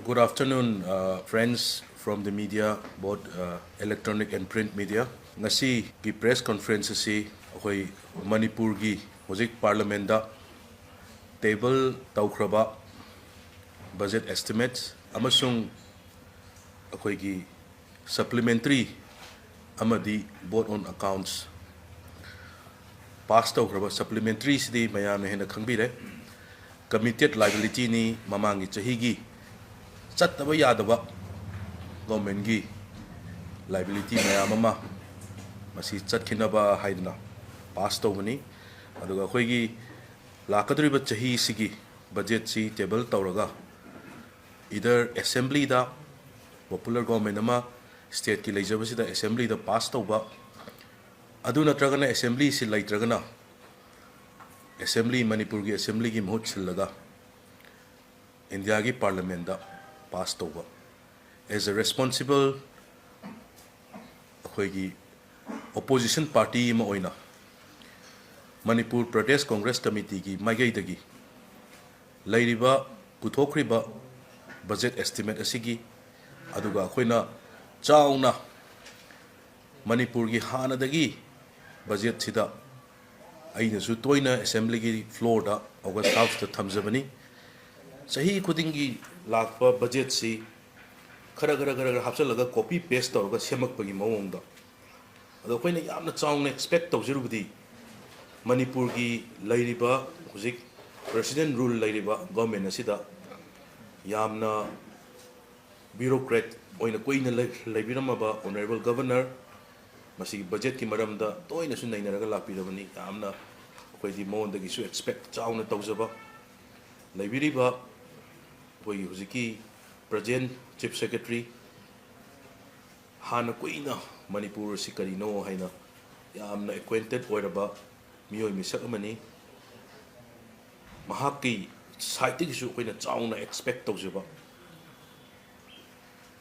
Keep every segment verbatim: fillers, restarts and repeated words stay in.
Good afternoon, uh, friends from the media, both uh, electronic and print media. ꯉꯁꯤꯒꯤ press conference ꯑꯁꯤ ꯑꯩꯈꯣꯏ ꯃꯅꯤꯄꯨꯔꯒꯤ ꯍꯧꯖꯤꯛ parliament ꯇ table ꯇꯧꯈ꯭ꯔꯕ budget estimates ꯑꯃꯁꯨꯡ ꯑꯩꯈꯣꯏꯒꯤ supplementary ꯑꯃꯗꯤ vote on accounts pass ꯇꯧꯈ꯭ꯔꯕ supplementary ꯁꯤꯗꯤ ꯃꯌꯥꯝꯅ ꯍꯦꯟꯅ ꯈꯪꯕꯤꯔꯦ꯫ Committed liability ꯅꯤ, ꯃꯃꯥꯡꯒꯤ ꯆꯍꯤꯒꯤ ꯆꯠꯇꯕ ꯌꯥꯗꯕ government ꯀꯤ liability ꯃꯌꯥꯝ ꯑꯃ ꯃꯁꯤ ꯆꯠꯈꯤꯅꯕ ꯍꯥꯏꯗꯨꯅ pass ꯇꯧꯕꯅꯤ꯫ ꯑꯗꯨꯒ ꯑꯩꯈꯣꯏꯒꯤ ꯂꯥꯛꯀꯗꯧꯔꯤꯕ ꯆꯍꯤꯁꯤꯒꯤ budget ꯁꯤ table ꯇꯧꯔꯒ either assembly ꯗ popular government ꯑꯃ state ꯀꯤ ꯂꯩꯖꯕꯁꯤꯗ assembly ꯗ pass ꯇꯧꯕ, ꯑꯗꯨ ꯅꯠꯇ꯭ꯔꯒꯅ assembly ꯁꯤ ꯂꯩꯇ꯭ꯔꯒꯅ assembly, ꯃꯅꯤꯄꯨꯔꯒꯤ assembly ꯒꯤ ꯃꯍꯨꯠ ꯁꯤꯜꯂꯒ India ꯒꯤ parliament ꯇ pass ꯇꯧꯕ, as a responsible ꯑꯩꯈꯣꯏꯒꯤ opposition party ꯑꯃ ꯑꯣꯏꯅ Manipur Pradesh Congress Committee ꯒꯤ ꯃꯥꯏꯀꯩꯗꯒꯤ ꯂꯩꯔꯤꯕ, ꯄꯨꯊꯣꯛꯈ꯭ꯔꯤꯕ budget estimate ꯑꯁꯤꯒꯤ, ꯑꯗꯨꯒ ꯑꯩꯈꯣꯏꯅ ꯆꯥꯎꯅ ꯃꯅꯤꯄꯨꯔꯒꯤ ꯍꯥꯟꯅꯗꯒꯤ budget ꯁꯤꯗ ꯑꯩꯅꯁꯨ ꯇꯣꯏꯅ assembly ꯒꯤ floor ꯗ, August House ꯇ ꯊꯝꯖꯕꯅꯤ꯫ ꯆꯍꯤ ꯈꯨꯗꯤꯡꯒꯤ ꯂꯥꯛꯄ budget ꯁꯤ ꯈꯔ ꯈꯔ ꯈꯔ ꯈꯔ ꯍꯥꯞꯆꯤꯜꯂꯒ copy paste ꯇꯧꯔꯒ ꯁꯦꯝꯃꯛꯄꯒꯤ ꯃꯑꯣꯡꯗ꯫ ꯑꯗꯣ ꯑꯩꯈꯣꯏꯅ ꯌꯥꯝꯅ ꯆꯥꯎꯅ expect ꯇꯧꯖꯔꯨꯕꯗꯤ ꯃꯅꯤꯄꯨꯔꯒꯤ ꯂꯩꯔꯤꯕ ꯍꯧꯖꯤꯛ president rule ꯂꯩꯔꯤꯕ government ꯑꯁꯤꯗ ꯌꯥꯝꯅ bureaucrat ꯑꯣꯏꯅ ꯀꯨꯏꯅ ꯂꯩ-, ꯂꯩꯕꯤꯔꯝꯃꯕ honourable governor, ꯃꯁꯤꯒꯤ budget ꯀꯤ ꯃꯔꯝꯗ ꯇꯣꯏꯅꯁꯨ ꯅꯩꯅꯔꯒ ꯂꯥꯛꯄꯤꯔꯕꯅꯤ꯫ ꯌꯥꯝꯅ ꯑꯩꯈꯣꯏꯗꯤ ꯃꯉꯣꯟꯗꯒꯤꯁꯨ expect ꯆꯥꯎꯅ ꯇꯧꯖꯕ꯫ ꯂꯩꯕꯤꯔꯤꯕ ꯑꯩꯈꯣꯏꯒꯤ ꯍꯧꯖꯤꯛꯀꯤ present Chief Secretary, ꯍꯥꯟꯅ ꯀꯨꯏꯅ ꯃꯅꯤꯄꯨꯔ ꯑꯁꯤ ꯀꯔꯤꯅꯣ ꯍꯥꯏꯅ ꯌꯥꯝꯅ acquainted ꯑꯣꯏꯔꯕ ꯃꯤꯑꯣꯏ ꯃꯤꯁꯛ ꯑꯃꯅꯤ꯫ ꯃꯍꯥꯛꯀꯤ side ꯇꯒꯤꯁꯨ ꯑꯩꯈꯣꯏꯅ ꯆꯥꯎꯅ expect ꯇꯧꯖꯕ꯫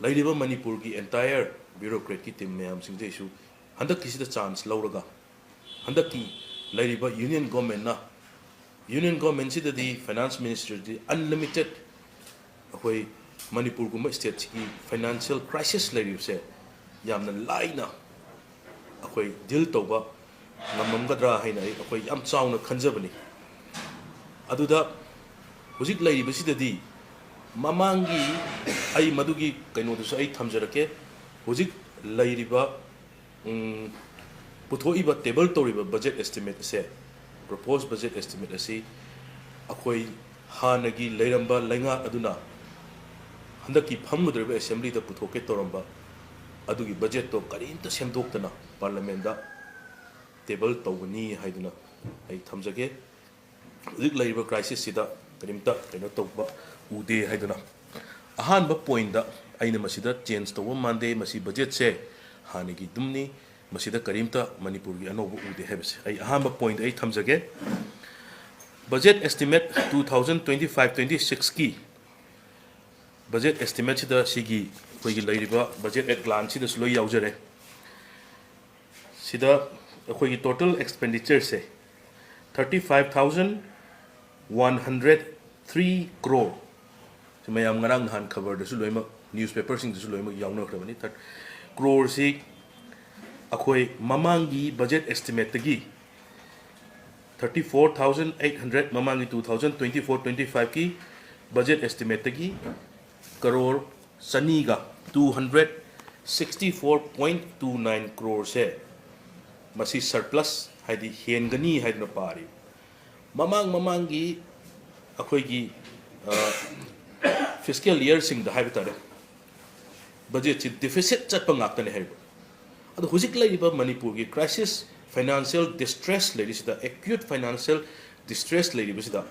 ꯂꯩꯔꯤꯕ ꯃꯅꯤꯄꯨꯔꯒꯤ entire bureaucrat ꯀꯤ team ꯃꯌꯥꯝꯁꯤꯡꯗꯩꯁꯨ ꯍꯟꯗꯛꯀꯤꯁꯤꯗ chance ꯂꯧꯔꯒ, ꯍꯟꯗꯛꯀꯤ ꯂꯩꯔꯤꯕ union government ꯅ, union government ꯁꯤꯗꯗꯤ finance minister ꯗꯤ unlimited ꯑꯩꯈꯣꯏ ꯃꯅꯤꯄꯨꯔꯒꯨꯝꯕ ꯁ꯭ꯇꯦꯠꯁꯤꯒꯤ ꯐꯥꯏꯅꯥꯟꯁꯤꯌꯦꯜ ꯀ꯭ꯔꯥꯏꯁꯤꯁ ꯂꯩꯔꯤꯕꯁꯦ ꯌꯥꯝꯅ ꯂꯥꯏꯅ ꯑꯩꯈꯣꯏ ꯗꯤꯜ ꯇꯧꯕ ꯉꯝꯃꯝꯒꯗ꯭ꯔꯥ ꯍꯥꯏꯅ ꯑꯩ, ꯑꯩꯈꯣꯏ ꯌꯥꯝ ꯆꯥꯎꯅ ꯈꯟꯖꯕꯅꯤ꯫ ꯑꯗꯨꯗ ꯍꯧꯖꯤꯛ ꯂꯩꯔꯤꯕꯁꯤꯗꯗꯤ ꯃꯃꯥꯡꯒꯤ, ꯑꯩ ꯃꯗꯨꯒꯤ ꯀꯩꯅꯣꯗꯨꯁꯨ ꯑꯩ ꯊꯝꯖꯔꯛꯀꯦ꯫ ꯍꯧꯖꯤꯛ ꯂꯩꯔꯤꯕ, ꯎꯝ, ꯄꯨꯊꯣꯛꯏꯕ, ꯇꯦꯕꯜ ꯇꯧꯔꯤꯕ ꯕꯖꯦꯠ ꯑꯦꯁꯇꯤꯃꯦꯠ ꯑꯁꯦ, ꯄ꯭ꯔꯣꯄꯣꯁ ꯕꯖꯦꯠ ꯑꯦꯁꯇꯤꯃꯦꯠ ꯑꯁꯤ ꯑꯩꯈꯣꯏ ꯍꯥꯟꯅꯒꯤ ꯂꯩꯔꯝꯕ ꯂꯩꯉꯥꯛ ꯑꯗꯨꯅ ꯍꯟꯗꯛꯀꯤ ꯐꯝꯒꯗꯧꯔꯤꯕ ꯑꯦꯁꯦꯝꯕ꯭ꯂꯤꯗ ꯄꯨꯊꯣꯛꯀꯦ ꯇꯧꯔꯝꯕ ꯑꯗꯨꯒꯤ ꯕꯖꯦꯠꯇꯣ ꯀꯔꯤꯝꯇ ꯁꯦꯝꯗꯣꯛꯇꯅ ꯄꯥꯔꯂꯤꯌꯥꯃꯦꯟꯗ ꯇꯦꯕꯜ ꯇꯧꯒꯅꯤ ꯍꯥꯏꯗꯨꯅ ꯑꯩ ꯊꯝꯖꯒꯦ꯫ ꯍꯧꯖꯤꯛ ꯂꯩꯔꯤꯕ ꯀ꯭ꯔꯥꯏꯁꯤꯁꯁꯤꯗ ꯀꯔꯤꯝꯇ ꯀꯩꯅꯣ ꯇꯧꯕ ꯎꯗꯦ ꯍꯥꯏꯗꯨꯅ꯫ ꯑꯍꯥꯟꯕ ꯄꯣꯏꯟꯗ ꯑꯩꯅ ꯃꯁꯤꯗ ꯆꯦꯟꯖ ꯇꯧꯕ ꯃꯥꯟꯗꯦ, ꯃꯁꯤ ꯕꯖꯦꯠꯁꯦ ꯍꯥꯟꯅꯒꯤ ꯑꯗꯨꯝꯅꯤ, ꯃꯁꯤꯗ ꯀꯔꯤꯝꯇ ꯃꯅꯤꯄꯨꯔꯒꯤ ꯑꯅꯧꯕ ꯎꯗꯦ ꯍꯥꯏꯕꯁꯦ ꯑꯩ ꯑꯍꯥꯟꯕ ꯄꯣꯏꯟꯗ ꯑꯩ ꯊꯝꯖꯒꯦ꯫ Budget estimate two thousand twenty five twenty ꯁꯤꯛꯁꯀꯤ ꯕꯖꯦꯠ ꯑꯦꯁꯇꯤꯃꯦꯠꯁꯤꯗ ꯁꯤꯒꯤ ꯑꯩꯈꯣꯏꯒꯤ ꯂꯩꯔꯤꯕ ꯕꯖꯦꯠ ꯑꯦꯠ ꯒ꯭ꯂꯥꯟꯁꯁꯤꯗꯁꯨ ꯂꯣꯏ ꯌꯥꯎꯖꯔꯦ꯫ ꯁꯤꯗ ꯑꯩꯈꯣꯏꯒꯤ ꯇꯣꯇꯦꯜ ꯑꯦꯛꯁꯄꯦꯟꯗꯤꯆꯔꯁꯦ thirty five thousand one hundred three crore. ꯁꯤ ꯃꯌꯥꯝ ꯉꯔꯥꯡ ꯅꯍꯥꯟ ꯈꯕꯔꯗꯁꯨ ꯂꯣꯏꯅꯃꯛ, ꯅ꯭ꯌꯨꯁꯄꯦꯄꯔꯁꯤꯡꯗꯁꯨ ꯂꯣꯏꯅꯃꯛ ꯌꯥꯎꯅꯈ꯭ꯔꯕꯅꯤ꯫ ꯊꯥꯔ-, ꯀ꯭ꯔꯣꯔꯁꯤ ꯑꯩꯈꯣꯏ ꯃꯃꯥꯡꯒꯤ ꯕꯖꯦꯠ ꯑꯦꯁꯇꯤꯃꯦꯠꯇꯒꯤ thirty four thousand eight hundred, ꯃꯃꯥꯡꯒꯤ two thousand twenty four twenty ꯐꯥꯏꯚꯀꯤ ꯕꯖꯦꯠ ꯑꯦꯁꯇꯤꯃꯦꯠꯇꯒꯤ ꯀꯔꯣꯔ ꯆꯅꯤꯒ, two hundred sixty four point two nine ꯀ꯭ꯔꯣꯔꯁꯦ ꯃꯁꯤ ꯁꯔꯄ꯭ꯂꯁ, ꯍꯥꯏꯗꯤ ꯍꯦꯟꯒꯅꯤ ꯍꯥꯏꯗꯨꯅ ꯄꯥꯔꯤ꯫ ꯃꯃꯥꯡ ꯃꯃꯥꯡꯒꯤ ꯑꯩꯈꯣꯏꯒꯤ, ꯑ, ꯐꯤꯁꯀꯦꯜ ꯌꯔꯁꯤꯡꯗ ꯍꯥꯏꯕ ꯇꯥꯔꯦ, ꯕꯖꯦꯠꯁꯤ ꯗꯤꯐꯤꯁꯤꯠ ꯆꯠꯄ ꯉꯥꯛꯇꯅꯦ ꯍꯥꯏꯔꯤꯕ꯫ ꯑꯗꯣ ꯍꯧꯖꯤꯛ ꯂꯩꯔꯤꯕ ꯃꯅꯤꯄꯨꯔꯒꯤ ꯀ꯭ꯔꯥꯏꯁꯤꯁ, ꯐꯥꯏꯅꯥꯟꯁꯤꯌꯦꯜ ꯗꯤꯁꯇ꯭ꯔꯦꯁ ꯂꯩꯔꯤꯁꯤꯗ, ꯑꯦꯀ꯭ꯌꯨꯠ ꯐꯥꯏꯅꯥꯟꯁꯤꯌꯦꯜ ꯗꯤꯁꯇ꯭ꯔꯦꯁ ꯂꯩꯔꯤꯕꯁꯤꯗ,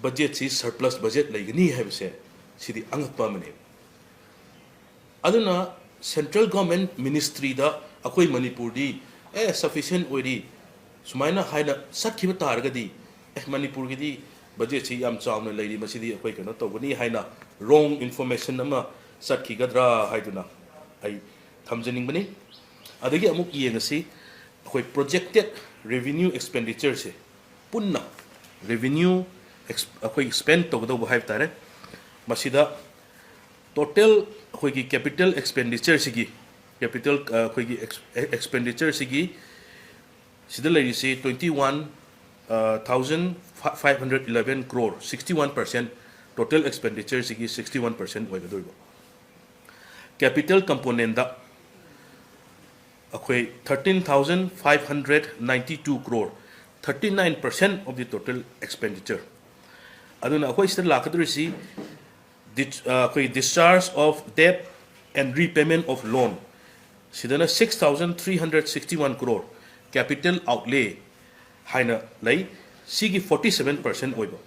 ꯕꯖꯦꯠꯁꯤ ꯁꯔꯄ꯭ꯂꯁ ꯕꯖꯦꯠ ꯂꯩꯒꯅꯤ ꯍꯥꯏꯕꯁꯦ ꯁꯤꯗꯤ ꯑꯉꯛꯄ ꯑꯃꯅꯦꯕ꯫ ꯑꯗꯨꯅ ꯁꯦꯟꯇ꯭ꯔꯦꯜ ꯒꯣꯔꯃꯦꯟ ꯃꯤꯅꯤꯁꯇ꯭ꯔꯤꯗ ꯑꯩꯈꯣꯏ ꯃꯅꯤꯄꯨꯔꯗꯤ, ꯑꯦ, ꯁꯐꯤꯁꯤꯌꯦꯟ ꯑꯣꯏꯔꯤ, ꯁꯨꯃꯥꯏꯅ ꯍꯥꯏꯅ ꯆꯠꯈꯤꯕ ꯇꯥꯔꯒꯗꯤ, ꯑꯦ, ꯃꯅꯤꯄꯨꯔꯒꯤꯗꯤ ꯕꯖꯦꯠꯁꯤ ꯌꯥꯝ ꯆꯥꯎꯅ ꯂꯩꯔꯤ, ꯃꯁꯤꯗꯤ ꯑꯩꯈꯣꯏ ꯀꯩꯅꯣ ꯇꯧꯒꯅꯤ ꯍꯥꯏꯅ ꯔꯣꯡ ꯏꯟꯐꯣꯔꯃꯦꯁꯟ ꯑꯃ ꯆꯠꯈꯤꯒꯗ꯭ꯔꯥ ꯍꯥꯏꯗꯨꯅ ꯑꯩ ꯊꯝꯖꯅꯤꯡꯕꯅꯤ꯫ ꯑꯗꯒꯤ ꯑꯃꯨꯛ ꯌꯦꯡꯉꯁꯤ, ꯑꯩꯈꯣꯏ ꯄ꯭ꯔꯣꯖꯦꯛꯇꯦꯠ ꯔꯦꯚꯤꯅ꯭ꯌꯨ ꯑꯦꯛꯁꯄꯦꯟꯗꯤꯆꯔꯁꯦ, ꯄꯨꯟꯅ ꯔꯦꯚꯤꯅ꯭ꯌꯨ ꯑꯦꯛꯁ-, ꯑꯩꯈꯣꯏ ꯁ꯭ꯄꯦꯟ ꯇꯧꯒꯗꯧꯕ ꯍꯥꯏꯕ ꯇꯥꯔꯦ, ꯃꯁꯤꯗ total ꯑꯩꯈꯣꯏꯒꯤ capital expenditure ꯁꯤꯒꯤ, capital ꯑꯩꯈꯣꯏꯒꯤ expenditure ꯁꯤꯒꯤ ꯁꯤꯗ ꯂꯩꯔꯤꯁꯤ twenty one thousand five hundred eleven crore, sixty one percent, total expenditure ꯁꯤꯒꯤ sixty one percent ꯑꯣꯏꯒꯗꯣꯔꯤꯕ꯫ Capital component ꯗ ꯑꯩꯈꯣꯏ thirteen thousand five hundred ninety two crore, thirty nine percent of the total expenditure꯫ ꯑꯗꯨꯅ ꯑꯩꯈꯣꯏ ꯁꯤꯗ ꯂꯥꯛꯀꯗꯧꯔꯤꯁꯤ ꯑꯩꯈꯣꯏ discharge of debt and repayment of loan, ꯁꯤꯗꯅ six thousand three hundred sixty one crore capital outlay ꯍꯥꯏꯅ ꯂꯩ꯫ ꯁꯤꯒꯤ forty seven percent ꯑꯣꯏꯕ꯫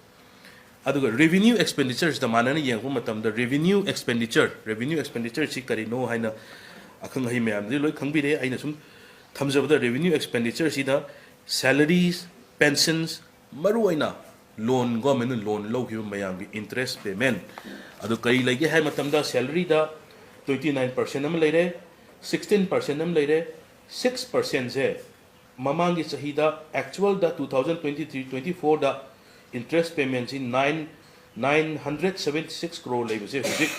ꯑꯗꯨꯒ revenue expenditure ꯁꯤꯗ ꯃꯥꯟꯅꯅ ꯌꯦꯡꯉꯛꯄ ꯃꯇꯝꯗ revenue expenditure, revenue expenditure ꯁꯤ ꯀꯔꯤꯅꯣ ꯍꯥꯏꯅ ꯑꯈꯪ ꯑꯍꯩ ꯃꯌꯥꯝꯗꯤ ꯂꯣꯏ ꯈꯪꯕꯤꯔꯦ꯫ ꯑꯩꯅ ꯁꯨꯝ ꯊꯝꯖꯕꯗ revenue expenditure ꯁꯤꯗ salaries, pensions, ꯃꯔꯨꯑꯣꯏꯅ loan, government ꯅ loan ꯂꯧꯈꯤꯕ ꯃꯌꯥꯝꯒꯤ interest payment꯫ ꯑꯗꯨ ꯀꯔꯤ ꯂꯩꯒꯦ ꯍꯥꯏꯕ ꯃꯇꯝꯗ salary ꯗ twenty nine percent ꯑꯃ ꯂꯩꯔꯦ, sixteen percent ꯑꯃ ꯂꯩꯔꯦ, six percent ꯁꯦ ꯃꯃꯥꯡꯒꯤ ꯆꯍꯤꯗ actual ꯗ two thousand twenty three twenty four ꯗ interest payment ꯁꯤ nine nine hundred seventy six crore ꯂꯩꯕꯁꯦ ꯍꯧꯖꯤꯛ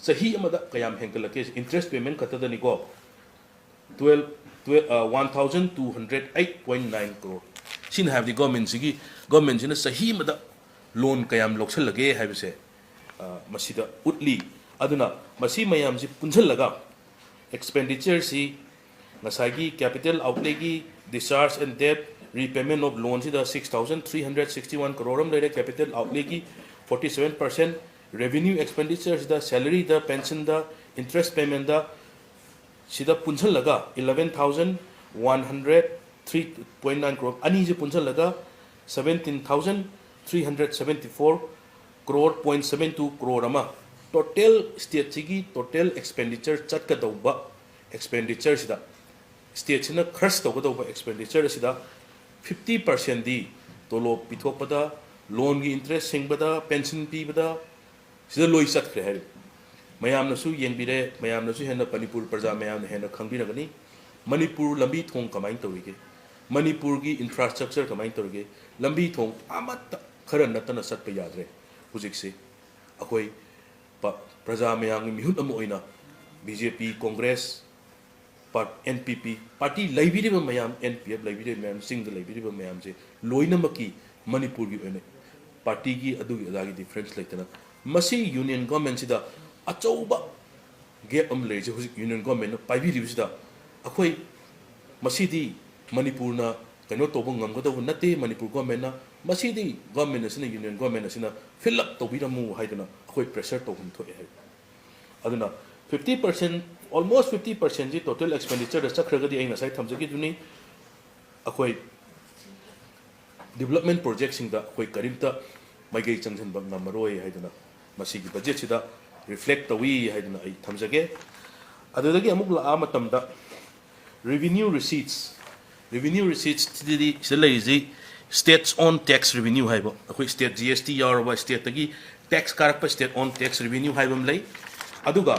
ꯆꯍꯤ ꯑꯃꯗ ꯀꯌꯥꯝ ꯍꯦꯟꯒꯠꯂꯛꯀꯦ? Interest payment ꯈꯛꯇꯗꯅꯤꯀꯣ, twelve twelve one thousand two hundred eight point nine crore꯫ ꯁꯤꯅ ꯍꯥꯏꯕꯗꯤ government ꯁꯤꯒꯤ, government ꯁꯤꯅ ꯆꯍꯤ ꯑꯃꯗ loan ꯀꯌꯥꯝ ꯂꯧꯁꯜꯂꯒꯦ ꯍꯥꯏꯕꯁꯦ ꯃꯁꯤꯗ ꯎꯠꯂꯤ꯫ ꯑꯗꯨꯅ ꯃꯁꯤ ꯃꯌꯥꯝꯁꯤ ꯄꯨꯟꯁꯤꯜꯂꯒ expenditure ꯁꯤ ꯉꯁꯥꯏꯒꯤ capital outlay ꯒꯤ discharge and debt, repayment of loan ꯁꯤꯗ six thousand three hundred sixty one crore ꯑꯃ ꯂꯩꯔꯦ꯫ Capital outlay ꯒꯤ forty seven percent, revenue expenditure ꯁꯤꯗ salary ꯗ, pension ꯗ, interest payment ꯗ, ꯁꯤꯗ ꯄꯨꯟꯁꯤꯜꯂꯒ eleven thousand one hundred three point nine crore, ꯑꯅꯤꯁꯦ ꯄꯨꯟꯁꯤꯜꯂꯒ seventeen thousand three hundred seventy four crore point seven two crore ꯑꯃ total state ꯁꯤꯒꯤ total expenditure ꯆꯠꯀꯗꯧꯕ expenditure ꯁꯤꯗ, state ꯁꯤꯅ ꯈꯔꯆ ꯇꯧꯒꯗꯧꯕ expenditure ꯑꯁꯤꯗ fifty percent ꯗꯤ ꯇꯣꯂꯣꯞ ꯄꯤꯊꯣꯛꯄꯗ, loan ꯒꯤ interest ꯁꯤꯡꯕꯗ, pension ꯄꯤꯕꯗ, ꯁꯤꯗ ꯂꯣꯏ ꯆꯠꯈ꯭ꯔꯦ ꯍꯥꯏꯔꯤꯕ꯫ ꯃꯌꯥꯝꯅꯁꯨ ꯌꯦꯡꯕꯤꯔꯦ, ꯃꯌꯥꯝꯅꯁꯨ ꯍꯦꯟꯅ, ꯃꯅꯤꯄꯨꯔ ꯄ꯭ꯔꯖꯥ ꯃꯌꯥꯝꯅ ꯍꯦꯟꯅ ꯈꯪꯕꯤꯔꯒꯅꯤ꯫ ꯃꯅꯤꯄꯨꯔ ꯂꯝꯕꯤ ꯊꯣꯡ ꯀꯃꯥꯏꯅ ꯇꯧꯔꯤꯒꯦ? ꯃꯅꯤꯄꯨꯔꯒꯤ infrastructure ꯀꯃꯥꯏꯅ ꯇꯧꯔꯤꯒꯦ? ꯂꯝꯕꯤ ꯊꯣꯡ ꯑꯃꯠꯇ ꯈꯔ ꯅꯠꯇꯅ ꯆꯠꯄ ꯌꯥꯗ꯭ꯔꯦ ꯍꯧꯖꯤꯛꯁꯤ꯫ ꯑꯩꯈꯣꯏ ꯄ- ꯄ꯭ꯔꯖꯥ ꯃꯌꯥꯝꯒꯤ ꯃꯤꯍꯨꯠ ꯑꯃ ꯑꯣꯏꯅ ꯕꯤ ꯖꯦ ꯄꯤ, ꯀꯣꯡꯒ꯭ꯔꯦꯁ, ꯄꯥꯔ-, ꯑꯦꯟ ꯄꯤ ꯄꯤ, ꯄꯥꯔꯇꯤ ꯂꯩꯕꯤꯔꯤꯕ ꯃꯌꯥꯝ, ꯑꯦꯟ ꯄꯤ ꯑꯦꯐ ꯂꯩꯕꯤꯔꯤꯕ ꯃꯌꯥꯝ, ꯆꯤꯡꯗ ꯂꯩꯕꯤꯔꯤꯕ ꯃꯌꯥꯝꯁꯦ ꯂꯣꯏꯅꯃꯛꯀꯤ ꯃꯅꯤꯄꯨꯔꯒꯤ ꯑꯣꯏꯅ ꯄꯥꯔꯇꯤꯒꯤ ꯑꯗꯨꯒꯤ ꯑꯗꯥꯒꯤ ꯗꯤꯐ꯭ꯔꯦꯟꯁ ꯂꯩꯇꯅ ꯃꯁꯤ ꯌꯨꯅꯤꯌꯟ ꯒꯣꯔꯃꯦꯟꯁꯤꯗ ꯑꯆꯧꯕ ꯒꯦꯞ ꯑꯃ ꯂꯩꯔꯤꯁꯦ ꯍꯧꯖꯤꯛ ꯌꯨꯅꯤꯌꯟ ꯒꯣꯔꯃꯦꯟꯅ ꯄꯥꯏꯕꯤꯔꯤꯕꯁꯤꯗ ꯑꯩꯈꯣꯏ ꯃꯁꯤꯗꯤ ꯃꯅꯤꯄꯨꯔꯅ ꯀꯩꯅꯣ ꯇꯧꯕ ꯉꯝꯒꯗꯧꯕ ꯅꯠꯇꯦ, ꯃꯅꯤꯄꯨꯔ ꯒꯣꯔꯃꯦꯟꯅ ꯃꯁꯤꯗꯤ ꯒꯣꯔꯃꯦꯟ ꯑꯁꯤꯅ, ꯌꯨꯅꯤꯌꯟ ꯒꯣꯔꯃꯦꯟ ꯑꯁꯤꯅ ꯐꯤꯜ ꯑꯞ ꯇꯧꯕꯤꯔꯝꯃꯨ ꯍꯥꯏꯗꯅ ꯑꯩꯈꯣꯏ ꯄ꯭ꯔꯦꯁꯔ ꯇꯧꯐꯝ ꯊꯣꯛꯑꯦ ꯍꯥꯏꯕ꯫ ꯑꯗꯨꯅ fifty percent, almost fifty percentꯁꯤ total expenditureꯗ ꯆꯠꯈ꯭ꯔꯒꯗꯤ ꯑꯩ ꯉꯁꯥꯏ ꯊꯝꯖꯈꯤꯗꯨꯅꯤ, ꯑꯩꯈꯣꯏ development projectꯁꯤꯡꯗ ꯑꯩꯈꯣꯏ ꯀꯔꯤꯝꯇ ꯃꯥꯏꯀꯩ ꯆꯪꯁꯤꯟꯕ ꯉꯝꯃꯔꯣꯏ ꯍꯥꯏꯗꯅ ꯃꯁꯤꯒꯤ ꯕꯖꯦꯠꯁꯤꯗ ꯔꯤꯐ꯭ꯂꯦꯛ ꯇꯧꯏ ꯍꯥꯏꯗꯅ ꯑꯩ ꯊꯝꯖꯒꯦ꯫ ꯑꯗꯨꯗꯒꯤ ꯑꯃꯨꯛ ꯂꯥꯛꯑ ꯃꯇꯝꯗ revenue receipts, revenue receiptsꯁꯤꯗꯤ ꯁꯤꯗ ꯂꯩꯔꯤꯁꯤ state's own tax revenue ꯍꯥꯏꯕ, ꯑꯩꯈꯣꯏ state G S T ꯌꯥꯎꯔꯕ stateꯇꯒꯤ tax ꯀꯥꯔꯛꯄ state own tax revenue ꯍꯥꯏꯕ ꯑꯃ ꯂꯩ꯫ ꯑꯗꯨꯒ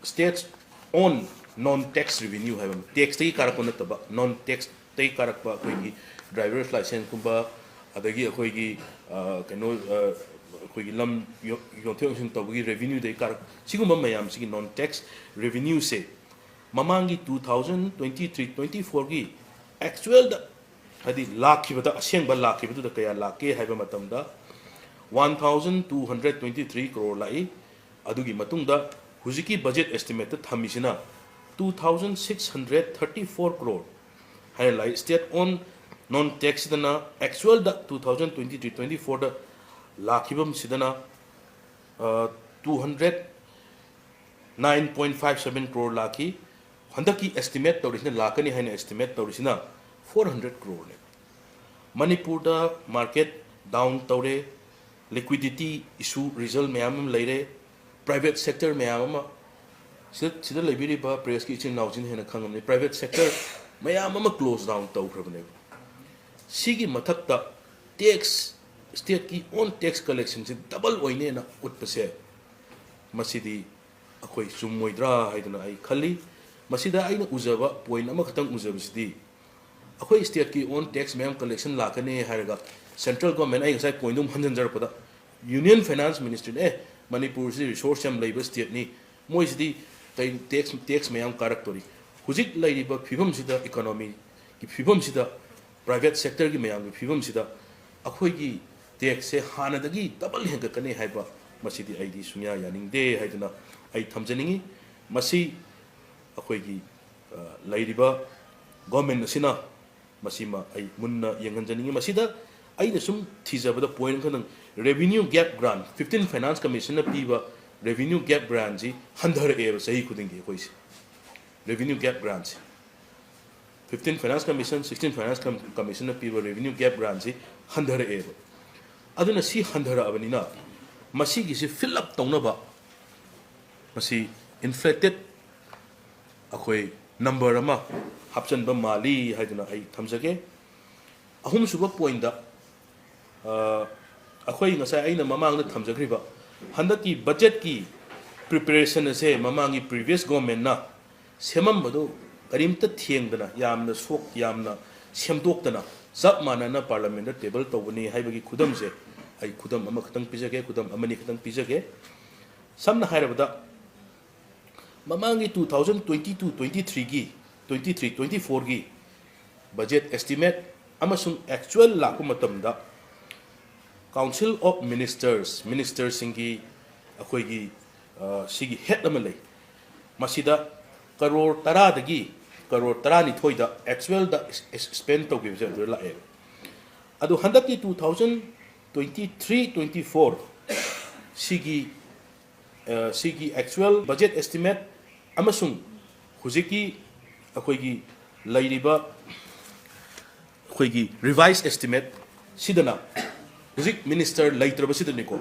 state's own non tax revenue ꯍꯥꯏꯕ ꯑꯃ, taxꯇꯒꯤ ꯀꯥꯔꯛꯄ ꯅꯠꯇꯕ non taxꯇꯒꯤ ꯀꯥꯔꯛꯄ ꯑꯩꯈꯣꯏꯒꯤ driver's licenseꯀꯨꯝꯕ, ꯑꯗꯒꯤ ꯑꯩꯈꯣꯏꯒꯤ ꯑ, ꯀꯩꯅꯣ ꯑ, ꯑꯩꯈꯣꯏꯒꯤ ꯂꯝ ꯌꯣ- ꯌꯣꯟꯊꯣꯛ ꯌꯣꯟꯁꯤꯟ ꯇꯧꯕꯒꯤ revenueꯗꯒꯤ ꯀꯥꯔꯛ ꯁꯤꯒꯨꯝꯕ ꯃꯌꯥꯝꯁꯤꯒꯤ non tax revenueꯁꯦ ꯃꯃꯥꯡꯒꯤ two thousand twenty three twenty fourꯒꯤ actualꯗ, ꯍꯥꯏꯗꯤ ꯂꯥꯛꯈꯤꯕꯗ, ꯑꯁꯦꯡꯕ ꯂꯥꯛꯈꯤꯕꯗꯨꯗ ꯀꯌꯥ ꯂꯥꯛꯀꯦ ꯍꯥꯏꯕ ꯃꯇꯝꯗ one thousand two hundred twenty three crore ꯂꯥꯛꯏ꯫ ꯑꯗꯨꯒꯤ ꯃꯇꯨꯡꯗ ꯍꯧꯖꯤꯛꯀꯤ budget estimateꯇ ꯊꯝꯃꯤꯁꯤꯅ two thousand six hundred thirty four crore ꯍꯥꯏꯅ ꯂꯥꯛꯏ꯫ State own non taxꯁꯤꯗꯅ actualꯗ two thousand twenty three twenty fourꯗ ꯂꯥꯛꯈꯤꯕꯁꯤꯗꯅ two hundred nine point five seven crore ꯂꯥꯛꯈꯤ꯫ ꯍꯟꯗꯛꯀꯤ estimate ꯇꯧꯔꯤꯁꯤꯅ, ꯂꯥꯛꯀꯅꯤ ꯍꯥꯏꯅ estimate ꯇꯧꯔꯤꯁꯤꯅ four hundred croreꯅꯦ꯫ ꯃꯅꯤꯄꯨꯔꯗ market down ꯇꯧꯔꯦ, liquidity issue result ꯃꯌꯥꯝ ꯑꯃ ꯂꯩꯔꯦ, private sector ꯃꯌꯥꯝ ꯑꯃ, ꯁꯤꯗ ꯁꯤꯗ ꯂꯩꯕꯤꯔꯤꯕ pressꯀꯤ ꯏꯆꯤꯟ ꯏꯅꯥꯎꯁꯤꯡꯅ ꯍꯦꯟꯅ ꯈꯪꯉꯝꯅꯤ, private sector ꯃꯌꯥꯝ ꯑꯃ close down ꯇꯧꯈ꯭ꯔꯕꯅꯦꯕ꯫ ꯁꯤꯒꯤ ꯃꯊꯛꯇ tax, stateꯀꯤ own tax collectionꯁꯦ double ꯑꯣꯏꯅꯦꯅ ꯎꯠꯄꯁꯦ ꯃꯁꯤꯗꯤ ꯑꯩꯈꯣꯏ ꯆꯨꯝꯃꯣꯏꯗ꯭ꯔꯥ ꯍꯥꯏꯗꯅ ꯑꯩ ꯈꯜꯂꯤ꯫ ꯃꯁꯤꯗ ꯑꯩꯅ ꯎꯖꯕ point ꯑꯃꯈꯛꯇꯪ ꯎꯖꯕꯁꯤꯗꯤ ꯑꯩꯈꯣꯏ stateꯀꯤ own tax ꯃꯌꯥꯝ collection ꯂꯥꯛꯀꯅꯤ ꯍꯥꯏꯔꯒ central government, ꯑꯩ ꯉꯁꯥꯏ pointꯗꯨ ꯑꯃꯨꯛ ꯍꯟꯖꯤꯟꯖꯔꯛꯄꯗ Union Finance Ministry ꯅ ꯑꯦ, ꯃꯅꯤꯄꯨꯔꯁꯤ resource ꯌꯥꯝ ꯂꯩꯕ stateꯅꯤ, ꯃꯣꯏꯁꯤꯗꯤ ꯀꯩ tax, tax ꯃꯌꯥꯝ ꯀꯥꯔꯛꯇꯣꯔꯤ꯫ ꯍꯧꯖꯤꯛ ꯂꯩꯔꯤꯕ ꯐꯤꯕꯝꯁꯤꯗ, economyꯒꯤ ꯐꯤꯕꯝꯁꯤꯗ, private sectorꯒꯤ ꯃꯌꯥꯝꯒꯤ ꯐꯤꯕꯝꯁꯤꯗ ꯑꯩꯈꯣꯏꯒꯤ taxꯁꯦ ꯍꯥꯟꯅꯗꯒꯤ double ꯍꯦꯟꯒꯠꯀꯅꯤ ꯍꯥꯏꯕ, ꯃꯁꯤꯗꯤ ꯑꯩꯗꯤ ꯁꯨꯡꯌꯥ ꯌꯥꯅꯤꯡꯗꯦ ꯍꯥꯏꯗꯨꯅ ꯑꯩ ꯊꯝꯖꯅꯤꯡꯉꯤ꯫ ꯃꯁꯤ ꯑꯩꯈꯣꯏꯒꯤ, ꯑ, ꯂꯩꯔꯤꯕ government ꯑꯁꯤꯅ ꯃꯁꯤꯃ ꯑꯩ ꯃꯨꯟꯅ ꯌꯦꯡꯍꯟꯖꯅꯤꯡꯉꯤ꯫ ꯃꯁꯤꯗ ꯑꯩꯅ ꯁꯨꯝ ꯊꯤꯖꯕꯗ point ꯑꯃꯈꯛꯇꯪ, revenue gap grant, fifteen Finance Commissionꯅ ꯄꯤꯕ revenue gap grantꯁꯤ ꯍꯟꯊꯔꯛꯑꯦꯕ ꯆꯍꯤ ꯈꯨꯗꯤꯡꯒꯤ ꯑꯩꯈꯣꯏꯁꯦ꯫ Revenue gap grantꯁꯦ, fifteen Finance Commission, sixteen Finance Com-, Commissionꯅ ꯄꯤꯕ revenue gap grantꯁꯤ ꯍꯟꯊꯔꯛꯑꯦꯕ꯫ ꯑꯗꯨꯅ ꯁꯤ ꯍꯟꯊꯔꯛꯑꯕꯅꯤꯅ ꯃꯁꯤꯒꯤꯁꯤ fill up ꯇꯧꯅꯕ ꯃꯁꯤ inflated ꯑꯩꯈꯣꯏ number ꯑꯃ ꯍꯥꯞꯆꯤꯟꯕ ꯃꯥꯜꯂꯤ ꯍꯥꯏꯗꯨꯅ ꯑꯩ ꯊꯝꯖꯒꯦ꯫ ꯑꯍꯨꯝꯁꯨꯕ pointꯇ, ꯑ, ꯑꯩꯈꯣꯏ ꯉꯁꯥꯏ ꯑꯩꯅ ꯃꯃꯥꯡꯗ ꯊꯝꯖꯈ꯭ꯔꯤꯕ ꯍꯟꯗꯛꯀꯤ budgetꯀꯤ preparation ꯑꯁꯦ ꯃꯃꯥꯡꯒꯤ previous governmentꯅ ꯁꯦꯝꯃꯝꯕꯗꯨ ꯀꯔꯤꯝꯇ ꯊꯦꯡꯗꯅ, ꯌꯥꯝꯅ ꯁꯣꯛ-, ꯌꯥꯝꯅ ꯁꯦꯝꯗꯣꯛꯇꯅ ꯆꯞ ꯃꯥꯟꯅꯅ parliamentꯇ table ꯇꯧꯕꯅꯤ ꯍꯥꯏꯕꯒꯤ ꯈꯨꯗꯝꯁꯦ ꯑꯩ ꯈꯨꯗꯝ ꯑꯃꯈꯛꯇꯪ ꯄꯤꯖꯒꯦ, ꯈꯨꯗꯝ ꯑꯃꯅꯤ ꯈꯛꯇꯪ ꯄꯤꯖꯒꯦ꯫ ꯁꯝꯅ ꯍꯥꯏꯔꯕꯗ, ꯃꯃꯥꯡꯒꯤ two thousand twenty-two twenty-threeꯒꯤ, twenty-three twenty-fourꯒꯤ budget estimate ꯑꯃꯁꯨꯡ actual ꯂꯥꯛꯄ ꯃꯇꯝꯗ Council of Ministers, ministerꯁꯤꯡꯒꯤ ꯑꯩꯈꯣꯏꯒꯤ, ꯑ, ꯁꯤꯒꯤ head ꯑꯃ ꯂꯩ꯫ ꯃꯁꯤꯗ ꯀꯔꯣꯔ ꯇꯔꯥꯗꯒꯤ ꯀꯔꯣꯔ ꯇꯔꯥꯅꯤꯊꯣꯏꯗ actualꯗ spend ꯇꯧꯈꯤꯕꯁꯦ ꯑꯗꯨꯗ ꯂꯥꯛꯑꯦꯕ꯫ ꯑꯗꯨ ꯍꯟꯗꯛꯀꯤ two thousand twenty-three twenty-four ꯁꯤꯒꯤ, ꯑ, ꯁꯤꯒꯤ actual budget estimate ꯑꯃꯁꯨꯡ ꯍꯧꯖꯤꯛꯀꯤ ꯑꯩꯈꯣꯏꯒꯤ ꯂꯩꯔꯤꯕ ꯑꯩꯈꯣꯏꯒꯤ revise estimate ꯁꯤꯗꯅ, ꯍꯧꯖꯤꯛ minister ꯂꯩꯇ꯭ꯔꯕꯁꯤꯗꯅꯤꯀꯣ,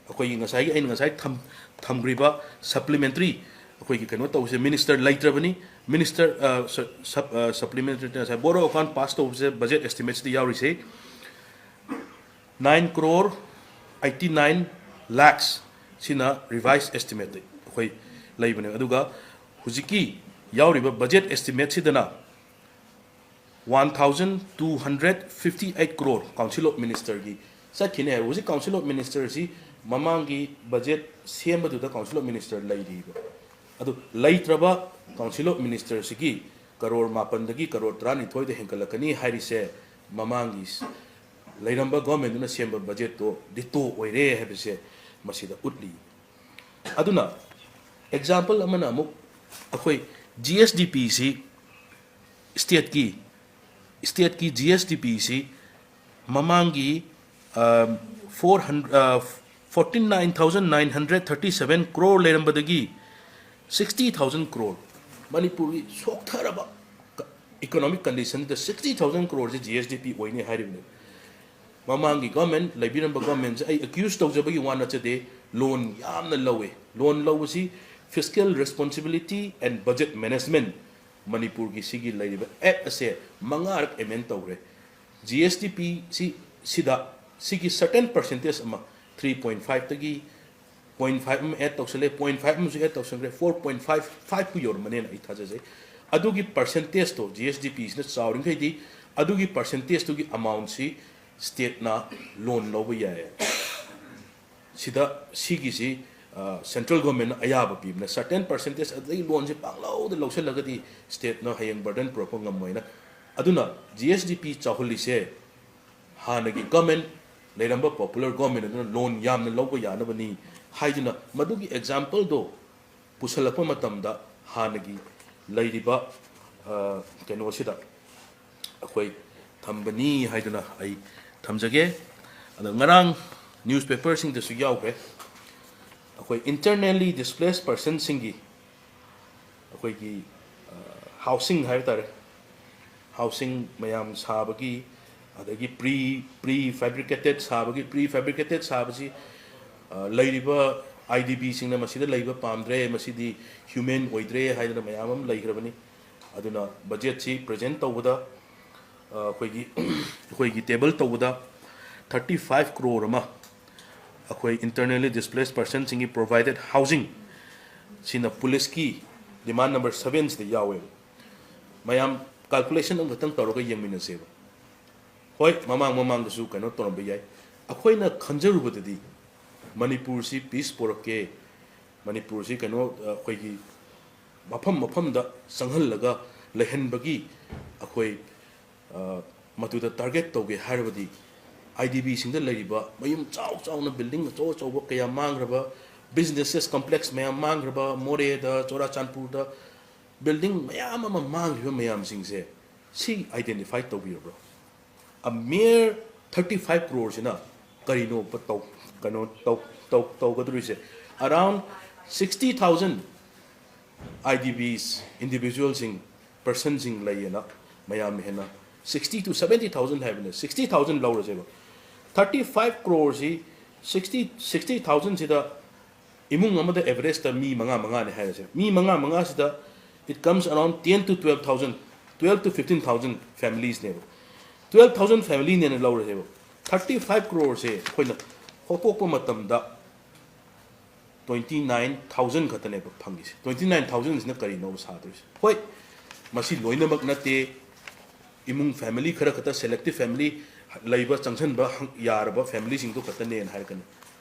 ꯑꯩꯈꯣꯏꯒꯤ ꯉꯁꯥꯏꯒꯤ, ꯑꯩꯅ ꯉꯁꯥꯏ ꯊꯝ-, ꯊꯝꯈ꯭ꯔꯤꯕ supplementary ꯑꯩꯈꯣꯏꯒꯤ ꯀꯩꯅꯣ ꯇꯧꯕꯁꯦ, minister ꯂꯩꯇ꯭ꯔꯕꯅꯤ꯫ Minister, ꯑ, ꯁ-, ꯁꯞ-, ꯑ, supplementary ꯉꯁꯥꯏ Board of Account pass ꯇꯧꯕꯁꯦ, budget estimateꯁꯤꯗ ꯌꯥꯎꯔꯤꯁꯦ nine crore eighty nine lakhs ꯁꯤꯅ revise estimate ꯑꯩꯈꯣꯏ ꯂꯩꯕꯅꯦ꯫ ꯑꯗꯨꯒ ꯍꯧꯖꯤꯛꯀꯤ ꯌꯥꯎꯔꯤꯕ budget estimateꯁꯤꯗꯅ one thousand two hundred fifty eight crore Council of Ministerꯒꯤ ꯆꯠꯈꯤꯅꯦ ꯍꯥꯏꯕ꯫ ꯍꯧꯖꯤꯛ Council of Minister ꯁꯤ ꯃꯃꯥꯡꯒꯤ budget ꯁꯦꯝꯕꯗꯨꯗ Council of Minister ꯂꯩꯔꯤꯕ꯫ ꯑꯗꯨ ꯂꯩꯇ꯭ꯔꯕ Council of Minister ꯁꯤꯒꯤ ꯀꯔꯣꯔ ꯃꯥꯄꯟꯗꯒꯤ ꯀꯔꯣꯔ ꯇꯔꯥꯅꯤꯊꯣꯏꯗ ꯍꯦꯟꯒꯠꯂꯛꯀꯅꯤ ꯍꯥꯏꯔꯤꯁꯦ ꯃꯃꯥꯡꯒꯤ ꯂꯩꯔꯝꯕ government ꯗꯨꯅ ꯁꯦꯝꯕ budget ꯇꯣ ditto ꯑꯣꯏꯔꯦ ꯍꯥꯏꯕꯁꯦ ꯃꯁꯤꯗ ꯎꯠꯂꯤ꯫ ꯑꯗꯨꯅ example ꯑꯃꯅ ꯑꯃꯨꯛ ꯑꯩꯈꯣꯏ G S D P ꯁꯤ state ꯀꯤ, state ꯀꯤ G S D P ꯁꯤ ꯃꯃꯥꯡꯒꯤ, ꯑ, four hundred, ꯑ, forty nine thousand nine hundred thirty seven crore ꯂꯩꯔꯝꯕꯗꯒꯤ sixty thousand crore, ꯃꯅꯤꯄꯨꯔꯒꯤ ꯁꯣꯛꯊꯔꯕ economic condition ꯗ sixty thousand crore ꯁꯦ G S D P ꯑꯣꯏꯅꯤ ꯍꯥꯏꯔꯤꯕꯅꯦ꯫ ꯃꯃꯥꯡꯒꯤ government, ꯂꯩꯕꯤꯔꯝꯕ government ꯁꯦ ꯑꯩ accuse ꯇꯧꯖꯕꯒꯤ ꯋꯥ ꯅꯠꯆꯗꯦ, loan ꯌꯥꯝꯅ ꯂꯧꯋꯦ꯫ Loan ꯂꯧꯕꯁꯤ fiscal responsibility and budget management, ꯃꯅꯤꯄꯨꯔꯒꯤ ꯁꯤꯒꯤ ꯂꯩꯔꯤꯕ act ꯑꯁꯦ ꯃꯉꯥꯔꯛ amend ꯇꯧꯈ꯭ꯔꯦ꯫ G S D P ꯁꯤ, ꯁꯤꯗ, ꯁꯤꯒꯤ certain percentage ꯑꯃ, three point five ꯇꯒꯤ point five ꯑꯃ add ꯇꯧꯁꯜꯂꯦ, point five ꯑꯃꯁꯨ add ꯇꯧꯁꯟꯈ꯭ꯔꯦ, four point five five ꯄꯨ ꯌꯧꯔꯝꯃꯅꯦꯅ ꯑꯩ ꯊꯥꯖꯖꯩ꯫ ꯑꯗꯨꯒꯤ percentage ꯇꯣ, G S D P ꯁꯤꯅ ꯆꯥꯎꯔꯤꯈꯩꯗꯤ, ꯑꯗꯨꯒꯤ percentage ꯇꯨꯒꯤ amount ꯁꯤ state ꯅ loan ꯂꯧꯕ ꯌꯥꯏ꯫ ꯁꯤꯗ ꯁꯤꯒꯤꯁꯤ, ꯑ, central government ꯅ ꯑꯌꯥꯕ ꯄꯤꯕꯅ, certain percentage ꯑꯗꯨꯗꯒꯤ loan ꯁꯤ ꯄꯥꯡꯂꯧꯗ ꯂꯧꯁꯤꯜꯂꯒꯗꯤ state ꯅ ꯍꯌꯦꯡ burden ꯄꯨꯔꯛꯄ ꯉꯝꯃꯣꯏꯅ꯫ ꯑꯗꯨꯅ G S D P ꯆꯥꯎꯍꯜꯂꯤꯁꯦ ꯍꯥꯟꯅꯒꯤ government, ꯂꯩꯔꯝꯕ popular government ꯑꯗꯨꯅ loan ꯌꯥꯝꯅ ꯂꯧꯕ ꯌꯥꯅꯕꯅꯤ ꯍꯥꯏꯗꯨꯅ ꯃꯗꯨꯒꯤ example ꯗꯣ ꯄꯨꯁꯜꯂꯛꯄ ꯃꯇꯝꯗ ꯍꯥꯟꯅꯒꯤ ꯂꯩꯔꯤꯕ, ꯑ, ꯀꯩꯅꯣꯁꯤꯗ ꯑꯩꯈꯣꯏ ꯊꯝꯕꯅꯤ ꯍꯥꯏꯗꯨꯅ ꯑꯩ ꯊꯝꯖꯒꯦ꯫ ꯑꯗ ꯉꯔꯥꯡ newspaper ꯁꯤꯡꯗꯁꯨ ꯌꯥꯎꯈ꯭ꯔꯦ, ꯑꯩꯈꯣꯏ internally displaced person ꯁꯤꯡꯒꯤ ꯑꯩꯈꯣꯏꯒꯤ, ꯑ, housing ꯍꯥꯏꯕ ꯇꯥꯔꯦ, housing ꯃꯌꯥꯝ ꯁꯥꯕꯒꯤ, ꯑꯗꯒꯤ pre, pre fabricated ꯁꯥꯕꯒꯤ, pre fabricated ꯁꯥꯕꯁꯤ, ꯑ, ꯂꯩꯔꯤꯕ I D P ꯁꯤꯡꯅ ꯃꯁꯤꯗ ꯂꯩꯕ ꯄꯥꯝꯗ꯭ꯔꯦ, ꯃꯁꯤꯗꯤ humane ꯑꯣꯏꯗ꯭ꯔꯦ ꯍꯥꯏꯗꯅ ꯃꯌꯥꯝ ꯑꯃ ꯂꯩꯈ꯭ꯔꯕꯅꯤ꯫ ꯑꯗꯨꯅ budget ꯁꯤ present ꯇꯧꯕꯗ, ꯑ, ꯑꯩꯈꯣꯏꯒꯤ, ꯑꯩꯈꯣꯏꯒꯤ table ꯇꯧꯕꯗ thirty five crore ꯑꯃ ꯑꯩꯈꯣꯏ internally displaced person ꯁꯤꯡꯒꯤ provided housing ꯁꯤꯅ police ꯀꯤ demand number seven ꯁꯤꯗ ꯌꯥꯎꯋꯦꯕ꯫ ꯃꯌꯥꯝ calculation ꯑꯃꯈꯛꯇꯪ ꯇꯧꯔꯒ ꯌꯦꯡꯃꯤꯟꯅꯁꯦꯕ꯫ ꯍꯣꯏ, ꯃꯃꯥꯡ ꯃꯃꯥꯡꯗꯁꯨ ꯀꯩꯅꯣ ꯇꯧꯔꯝꯕ ꯌꯥꯏ, ꯑꯩꯈꯣꯏꯅ ꯈꯟꯖꯔꯨꯕꯗꯗꯤ ꯃꯅꯤꯄꯨꯔꯁꯤ ꯄꯤꯁ ꯄꯣꯔꯛꯀꯦ, ꯃꯅꯤꯄꯨꯔꯁꯤ ꯀꯩꯅꯣ, ꯑ, ꯑꯩꯈꯣꯏꯒꯤ ꯃꯐꯝ ꯃꯐꯝꯗ ꯆꯪꯍꯜꯂꯒ ꯂꯩꯍꯟꯕꯒꯤ ꯑꯩꯈꯣꯏ, ꯑ, ꯃꯗꯨꯗ ꯇꯥꯔꯒꯦꯠ ꯇꯧꯒꯦ ꯍꯥꯏꯔꯕꯗꯤ, ꯑꯥꯏ ꯗꯤ ꯕꯤꯁꯤꯡꯗ ꯂꯩꯔꯤꯕ ꯃꯌꯨꯝ ꯆꯥꯎ ꯆꯥꯎꯅ, ꯕꯤꯜꯗꯤꯡ ꯑꯆꯧ ꯑꯆꯧꯕ ꯀꯌꯥ ꯃꯥꯡꯈ꯭ꯔꯕ, ꯕꯤꯖꯤꯅꯦꯁꯦꯁ ꯀꯣꯝꯄ꯭ꯂꯦꯛꯁ ꯃꯌꯥꯝ ꯃꯥꯡꯈ꯭ꯔꯕ, ꯃꯣꯔꯦꯗ, ꯆꯨꯔꯥꯆꯥꯟꯄꯨꯔꯗ ꯕꯤꯜꯗꯤꯡ ꯃꯌꯥꯝ ꯑꯃ ꯃꯥꯡꯈ꯭ꯔꯤꯕ ꯃꯌꯥꯝꯁꯤꯡꯁꯦ, ꯁꯤ ꯑꯥꯏꯗꯦꯟꯇꯤꯐꯥꯏ ꯇꯧꯕꯤꯔꯕ꯭ꯔꯣ? ꯑ ꯃꯤꯌꯔ ꯊꯥꯔꯇꯤ ꯐꯥꯏꯚ ꯀ꯭ꯔꯣꯔꯁꯤꯅ ꯀꯔꯤꯅꯣꯕ ꯇꯧ-, ꯀꯩꯅꯣ ꯇꯧ-, ꯇꯧ-, ꯇꯧꯒꯗꯧꯔꯤꯁꯦ? Around sixty thousand I D ꯕꯤꯁ, ꯏꯟꯗꯤꯕꯤꯖꯨꯋꯦꯜꯁꯤꯡ, ꯄꯔꯁꯟꯁꯤꯡ ꯂꯩꯌꯦꯅ ꯃꯌꯥꯝꯅ ꯍꯦꯟꯅ, sixty to seventy thousand ꯍꯥꯏꯕꯅꯦ, sixty thousand ꯂꯧꯔꯁꯦꯕ꯫ Thirty five ꯀ꯭ꯔꯣꯔꯁꯤ, sixty, sixty thousandꯁꯤꯗ ꯏꯃꯨꯡ ꯑꯃꯗ ꯑꯦꯚꯔꯦꯖꯇ ꯃꯤ ꯃꯉꯥ ꯃꯉꯥꯅꯤ ꯍꯥꯏꯔꯁꯦ, ꯃꯤ ꯃꯉꯥ ꯃꯉꯥꯁꯤꯗ it comes around ten to twelve thousand, twelve to fifteen thousand familiesꯅꯦꯕ꯫ Twelve thousand familyꯅꯦꯅ ꯂꯧꯔꯁꯦꯕ꯫ Thirty five ꯀ꯭ꯔꯣꯔꯁꯦ ꯑꯩꯈꯣꯏꯅ ꯍꯣꯠꯇꯣꯛꯄ ꯃꯇꯝꯗ twenty nine thousand ꯈꯛꯇꯅꯦꯕ ꯐꯪꯉꯤꯁꯦ꯫ Twenty nine thousandꯁꯤꯅ ꯀꯔꯤꯅꯣꯕ ꯁꯥꯗꯣꯏꯁꯦ? ꯍꯣꯏ, ꯃꯁꯤ ꯂꯣꯏꯅꯃꯛ ꯅꯠꯇꯦ, ꯏꯃꯨꯡ ꯐꯦꯃꯤꯂꯤ ꯈꯔ ꯈꯛꯇ, ꯁꯦꯂꯦꯛꯇꯤꯞ ꯐꯦꯃꯤꯂꯤ ꯂꯩꯕ, ꯆꯪꯁꯤꯟꯕ ꯍꯪ-, ꯌꯥꯔꯕ ꯐꯦꯃꯤꯂꯤꯁꯤꯡꯗꯣ ꯈꯛꯇꯅꯦꯅ ꯍꯥꯏꯔꯛꯀꯅꯤ꯫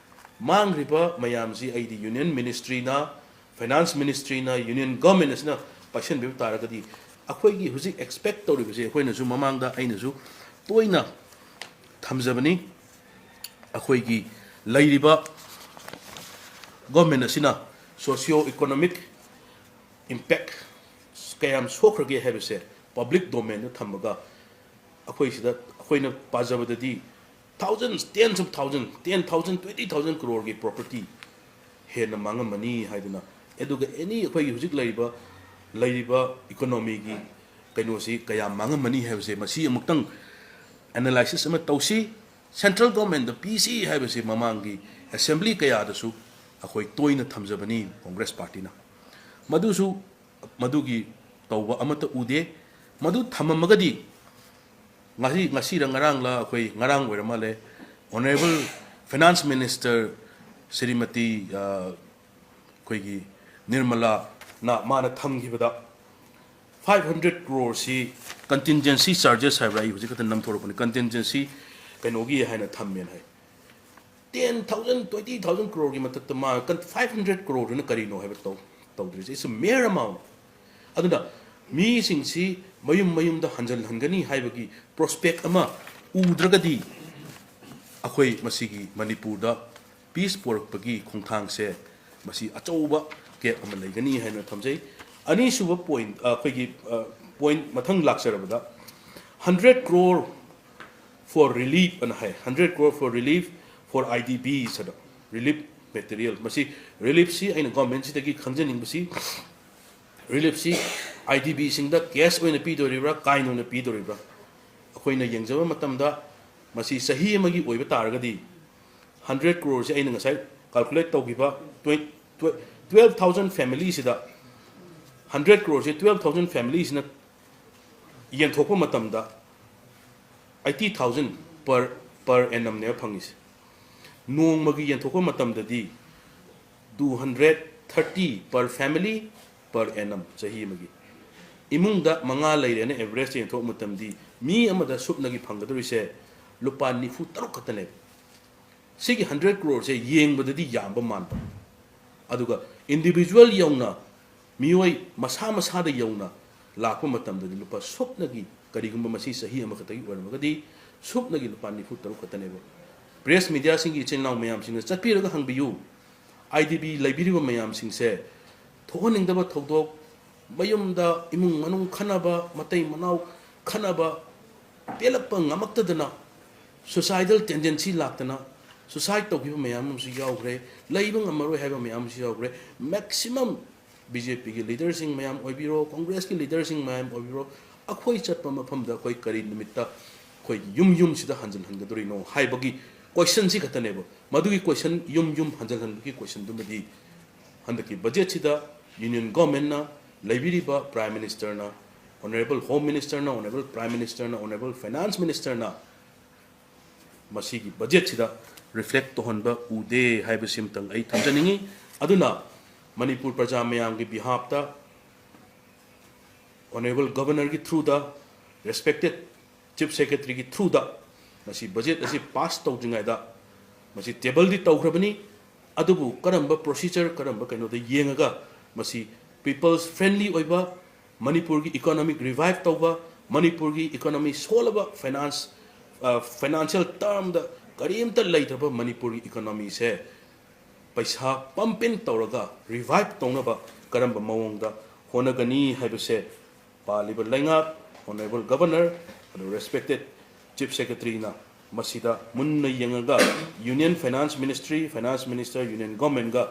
ꯃꯥꯡꯈ꯭ꯔꯤꯕ ꯃꯌꯥꯝꯁꯤ ꯑꯩꯗꯤ ꯌꯨꯅꯤꯌꯟ ꯃꯤꯅꯤꯁꯇ꯭ꯔꯤꯅ, ꯐꯥꯏꯅꯥꯟꯁ ꯃꯤꯅꯤꯁꯇ꯭ꯔꯤꯅ, ꯌꯨꯅꯤꯌꯟ ꯒꯚꯔꯟꯃꯦꯟ ꯑꯁꯤꯅ ꯄꯥꯏꯁꯟꯕꯤꯕ ꯇꯥꯔꯒꯗꯤ, ꯑꯩꯈꯣꯏꯒꯤ ꯍꯧꯖꯤꯛ ꯑꯦꯛꯁꯄꯦꯛ ꯇꯧꯔꯤꯕꯁꯦ, ꯑꯩꯈꯣꯏꯅꯁꯨ ꯃꯃꯥꯡꯗ ꯑꯩꯅꯁꯨ ꯇꯣꯏꯅ ꯊꯝꯖꯕꯅꯤ, ꯑꯩꯈꯣꯏꯒꯤ ꯂꯩꯔꯤꯕ ꯒꯣꯔꯃꯦꯟ ꯑꯁꯤꯅ ꯁꯣꯁꯤꯌꯣ ꯏꯀꯣꯅꯣꯃꯤꯛ ꯏꯝꯄꯦꯛ ꯀꯌꯥꯝ ꯁꯣꯛꯈ꯭ꯔꯒꯦ ꯍꯥꯏꯕꯁꯦ ꯄꯕ꯭ꯂꯤꯛ ꯗꯣꯃꯦꯟꯗ ꯊꯝꯃꯒ, ꯑꯩꯈꯣꯏ ꯁꯤꯗ, ꯑꯩꯈꯣꯏꯅ ꯄꯥꯖꯕꯗꯗꯤ thousands, tens of thousand, ten thousand, twenty thousand ꯀ꯭ꯔꯣꯔꯒꯤ ꯄ꯭ꯔꯣꯄꯔꯇꯤ ꯍꯦꯟꯅ ꯃꯥꯡꯉꯝꯃꯅꯤ ꯍꯥꯏꯗꯅ, ꯑꯗꯨꯒ ꯑꯦꯅꯤ ꯑꯩꯈꯣꯏꯒꯤ ꯍꯧꯖꯤꯛ ꯂꯩꯔꯤꯕ, ꯂꯩꯔꯤꯕ ꯏꯀꯣꯅꯣꯃꯤꯒꯤ ꯀꯩꯅꯣꯁꯤ ꯀꯌꯥꯝ ꯃꯥꯡꯉꯝꯃꯅꯤ ꯍꯥꯏꯕꯁꯦ ꯃꯁꯤ ꯑꯃꯨꯛꯇꯪ ꯑꯦꯅꯥꯂꯥꯏꯁꯤꯁ ꯑꯃ ꯇꯧꯁꯤ꯫ ꯁꯦꯟꯇ꯭ꯔꯦꯜ ꯒꯣꯔꯃꯦꯟꯗ ꯄꯤꯁꯤ ꯍꯥꯏꯕꯁꯤ ꯃꯃꯥꯡꯒꯤ ꯑꯦꯁꯦꯝꯕ꯭ꯂꯤ ꯀꯌꯥꯗꯁꯨ ꯑꯩꯈꯣꯏ ꯇꯣꯏꯅ ꯊꯝꯖꯕꯅꯤ ꯀꯣꯡꯒ꯭ꯔꯦꯁ ꯄꯥꯔꯇꯤꯅ꯫ ꯃꯗꯨꯁꯨ, ꯃꯗꯨꯒꯤ ꯇꯧꯕ ꯑꯃꯠꯇ ꯎꯗꯦ꯫ ꯃꯗꯨ ꯊꯝꯃꯝꯃꯒꯗꯤ ꯉꯁꯤ, ꯉꯁꯤꯔ ꯉꯔꯥꯡꯂ, ꯑꯩꯈꯣꯏ ꯉꯔꯥꯡ ꯑꯣꯏꯔ ꯃꯥꯜꯂꯦ, ꯑꯣꯅꯔꯦꯕꯜ ꯐꯥꯏꯅꯥꯟꯁ ꯃꯤꯅꯤꯁꯇꯔ ꯁ꯭ꯔꯤꯃꯇꯤ, ꯑ, ꯑꯩꯈꯣꯏꯒꯤ ꯅꯤꯔꯃꯂꯥꯅ ꯃꯥꯅ ꯊꯝꯈꯤꯕꯗ five hundred ꯀ꯭ꯔꯣꯔꯁꯤ contingency charges ꯍꯥꯏꯕ꯭ꯔꯥ, ꯑꯩ ꯍꯧꯖꯤꯛ ꯈꯛꯇ ꯅꯝꯊꯣꯔꯛꯄꯅꯤ, contingency ꯀꯩꯅꯣꯒꯤ ꯍꯥꯏꯅ ꯊꯝꯃꯦꯅ ꯍꯥꯏ꯫ ten thousand, twenty thousand crore ꯒꯤ ꯃꯊꯛꯇ ꯃꯥ five hundred crore ꯗꯨꯅ ꯀꯔꯤꯅꯣ ꯍꯥꯏꯕ ꯇꯧ ꯇꯧꯗ꯭ꯔꯤꯁꯦ, it's a mere amount. ꯑꯗꯨꯅ ꯃꯤꯁꯤꯡꯁꯤ ꯃꯌꯨꯝ ꯃꯌꯨꯝꯗ ꯍꯟꯖꯤꯜꯍꯟꯒꯅꯤ ꯍꯥꯏꯕꯒꯤ prospect ꯑꯃ ꯎꯗ꯭ꯔꯒꯗꯤ ꯑꯩꯈꯣꯏ ꯃꯁꯤꯒꯤ ꯃꯅꯤꯄꯨꯔꯗ peace ꯄꯣꯔꯛꯄꯒꯤ ꯈꯣꯡꯊꯥꯡꯁꯦ ꯃꯁꯤ ꯑꯆꯧꯕ gap ꯑꯃ ꯂꯩꯒꯅꯤ ꯍꯥꯏꯅ ꯊꯝꯖꯩ꯫ ꯑꯅꯤꯁꯨꯕ point, ꯑ, ꯑꯩꯈꯣꯏꯒꯤ, ꯑ, point ꯃꯊꯪ ꯂꯥꯛꯆꯔꯕꯗ, hundred crore for relief ꯑꯅ ꯍꯥꯏ, hundred crore for relief for I D Bs ꯍꯥꯏꯅ, relief material꯫ ꯃꯁꯤ relief ꯁꯤ ꯑꯩꯅ government ꯁꯤꯗꯒꯤ ꯈꯪꯖꯅꯤꯡꯕꯁꯤ, relief ꯁꯤ I D B ꯁꯤꯡꯗ cash ꯑꯣꯏꯅ ꯄꯤꯗꯣꯔꯤꯕ꯭ꯔꯥ, kind ꯑꯣꯏꯅ ꯄꯤꯗꯣꯔꯤꯕ꯭ꯔꯥ? ꯑꯩꯈꯣꯏꯅ ꯌꯦꯡꯖꯕ ꯃꯇꯝꯗ ꯃꯁꯤ ꯆꯍꯤ ꯑꯃꯒꯤ ꯑꯣꯏꯕ ꯇꯥꯔꯒꯗꯤ, hundred crore ꯁꯦ ꯑꯩꯅ ꯉꯁꯥꯏ calculate ꯇꯧꯈꯤꯕ twenty, twelve thousand family ꯁꯤꯗ, hundred crore ꯁꯦ twelve thousand family ꯁꯤꯅ ꯌꯦꯟꯊꯣꯛꯄ ꯃꯇꯝꯗ eighty thousand per, per annum ꯅꯦꯕ ꯐꯪꯉꯤꯁꯦ꯫ ꯅꯣꯡꯃꯒꯤ ꯌꯦꯟꯊꯣꯛꯄ ꯃꯇꯝꯗꯗꯤ two hundred thirty per family per annum, ꯆꯍꯤ ꯑꯃꯒꯤ꯫ ꯏꯃꯨꯡꯗ ꯃꯉꯥ ꯂꯩꯔꯦꯅ average ꯌꯦꯟꯊꯣꯛꯄ ꯃꯇꯝꯗꯤ ꯃꯤ ꯑꯃꯗ ꯁꯨꯞꯅꯒꯤ ꯐꯪꯒꯗꯧꯔꯤꯁꯦ ꯂꯨꯄꯥ ꯅꯤꯐꯨ ꯇꯔꯨꯛ ꯈꯛꯇꯅꯦꯕ꯫ ꯁꯤꯒꯤ hundred crore ꯁꯦ ꯌꯦꯡꯕꯗꯗꯤ ꯌꯥꯝꯕ ꯃꯥꯟꯕ, ꯑꯗꯨꯒ individual ꯌꯧꯅ, ꯃꯤꯑꯣꯏ ꯃꯁꯥ ꯃꯁꯥꯗ ꯌꯧꯅ ꯂꯥꯛꯄ ꯃꯇꯝꯗꯗꯤ ꯂꯨꯄꯥ ꯁꯨꯞꯅꯒꯤ, ꯀꯔꯤꯒꯨꯝꯕ ꯃꯁꯤ ꯆꯍꯤ ꯑꯃꯈꯛꯇꯒꯤ ꯑꯣꯏꯔꯝꯃꯒꯗꯤ, ꯁꯨꯞꯅꯒꯤ ꯂꯨꯄꯥ ꯅꯤꯐꯨ ꯇꯔꯨꯛ ꯈꯛꯇꯅꯦꯕ꯫ Press media ꯁꯤꯡꯒꯤ ꯏꯆꯤꯜ ꯏꯅꯥꯎ ꯃꯌꯥꯝꯁꯤꯡꯅ ꯆꯠꯄꯤꯔꯒ ꯍꯪꯕꯤꯌꯨ, I D B ꯂꯩꯕꯤꯔꯤꯕ ꯃꯌꯥꯝꯁꯤꯡꯁꯦ ꯊꯣꯛꯍꯟꯅꯤꯡꯗꯕ ꯊꯧꯗꯣꯛ, ꯃꯌꯨꯝꯗ ꯏꯃꯨꯡ ꯃꯅꯨꯡ ꯈꯠꯅꯕ, ꯃꯇꯩ ꯃꯅꯥꯎ ꯈꯠꯅꯕ, ꯄꯦꯜꯂꯛꯄ ꯉꯝꯃꯛꯇꯗꯅ suicidal tendency ꯂꯥꯛꯇꯅ suicide ꯇꯧꯈꯤꯕ ꯃꯌꯥꯝ ꯑꯃꯁꯨ ꯌꯥꯎꯈ꯭ꯔꯦ, ꯂꯩꯕ ꯉꯝꯃꯔꯣꯏ ꯍꯥꯏꯕ ꯃꯌꯥꯝ ꯑꯃꯁꯨ ꯌꯥꯎꯈ꯭ꯔꯦ꯫ Maximum B J P ꯒꯤ leader ꯁꯤꯡ ꯃꯌꯥꯝ ꯑꯣꯏꯕꯤꯔꯣ, Congress ꯀꯤ leader ꯁꯤꯡ ꯃꯌꯥꯝ ꯑꯣꯏꯕꯤꯔꯣ, ꯑꯩꯈꯣꯏ ꯆꯠꯄ ꯃꯐꯝꯗ ꯑꯩꯈꯣꯏ ꯀꯔꯤ ꯅꯨꯃꯤꯠꯇ ꯑꯩꯈꯣꯏꯒꯤ ꯌꯨꯝ ꯌꯨꯝꯁꯤꯗ ꯍꯟꯖꯤꯟꯍꯟꯒꯗꯧꯔꯤꯅꯣ ꯍꯥꯏꯕꯒꯤ question ꯁꯤ ꯈꯛꯇꯅꯦꯕ꯫ ꯃꯗꯨꯒꯤ question, ꯌꯨꯝ ꯌꯨꯝ ꯍꯟꯖꯤꯜꯍꯟꯕꯒꯤ question ꯗꯨꯃꯗꯤ ꯍꯟꯗꯛꯀꯤ budget ꯁꯤꯗ Union Government ꯅ, ꯂꯩꯕꯤꯔꯤꯕ Prime Minister ꯅ, Honourable Home Minister ꯅ, Honourable Prime Minister ꯅ, Honourable Finance Minister ꯅ ꯃꯁꯤꯒꯤ budget ꯁꯤꯗ reflect ꯇꯧꯍꯟꯕ ꯎꯗꯦ ꯍꯥꯏꯕꯁꯤꯃꯇꯪ ꯑꯩ ꯊꯝꯖꯅꯤꯡꯏ꯫ ꯑꯗꯨꯅ ꯃꯅꯤꯄꯨꯔ ꯄ꯭ꯔꯖꯥ ꯃꯌꯥꯝꯒꯤ behalf ꯇ Honourable Governor ꯒꯤ through ꯗ, respected Chief Secretary ꯒꯤ through ꯗ ꯃꯁꯤ budget ꯑꯁꯤ pass ꯇꯧꯗ꯭ꯔꯤꯉꯩꯗ ꯃꯁꯤ ꯇꯦꯕꯜꯗꯤ ꯇꯧꯈ꯭ꯔꯕꯅꯤ, ꯑꯗꯨꯕꯨ ꯀꯔꯝꯕ ꯄ꯭ꯔꯣꯁꯤꯖꯔ, ꯀꯔꯝꯕ ꯀꯩꯅꯣꯗ ꯌꯦꯡꯉꯒ ꯃꯁꯤ ꯄꯤꯄꯜꯁ ꯐ꯭ꯔꯦꯟꯂꯤ ꯑꯣꯏꯕ, ꯃꯅꯤꯄꯨꯔꯒꯤ ꯏꯀꯣꯅꯣꯃꯤꯛ ꯔꯤꯚꯥꯏꯚ ꯇꯧꯕ, ꯃꯅꯤꯄꯨꯔꯒꯤ ꯏꯀꯣꯅꯣꯃꯤ ꯁꯣꯜꯂꯕ, ꯐꯥꯏꯅꯥꯟꯁ, ꯐꯥꯏꯅꯥꯟꯁꯤꯌꯦꯜ ꯇꯔꯝꯗ ꯀꯔꯤꯝꯇ ꯂꯩꯇ꯭ꯔꯕ ꯃꯅꯤꯄꯨꯔꯒꯤ ꯏꯀꯣꯅꯣꯃꯤꯁꯦ ꯄꯩꯁꯥ ꯄꯝꯄꯤꯡ ꯇꯧꯔꯒ ꯔꯤꯚꯥꯏꯚ ꯇꯧꯅꯕ ꯀꯔꯝꯕ ꯃꯑꯣꯡꯗ ꯍꯣꯠꯅꯒꯅꯤ ꯍꯥꯏꯕꯁꯦ ꯄꯥꯜꯂꯤꯕ ꯂꯩꯉꯥꯛ, ꯑꯣꯅꯔꯦꯕꯜ ꯒꯕꯔꯅꯔ, ꯑꯗꯨ ꯔꯦꯁꯄꯦꯛꯇꯦꯠ ꯆꯤꯐ ꯁꯦꯀ꯭ꯔꯦꯇꯔꯤꯅ ꯃꯁꯤꯗ ꯃꯨꯟꯅ ꯌꯦꯡꯉꯒ union finance ministry, finance minister, union ꯒꯣꯔꯃꯦꯟꯒ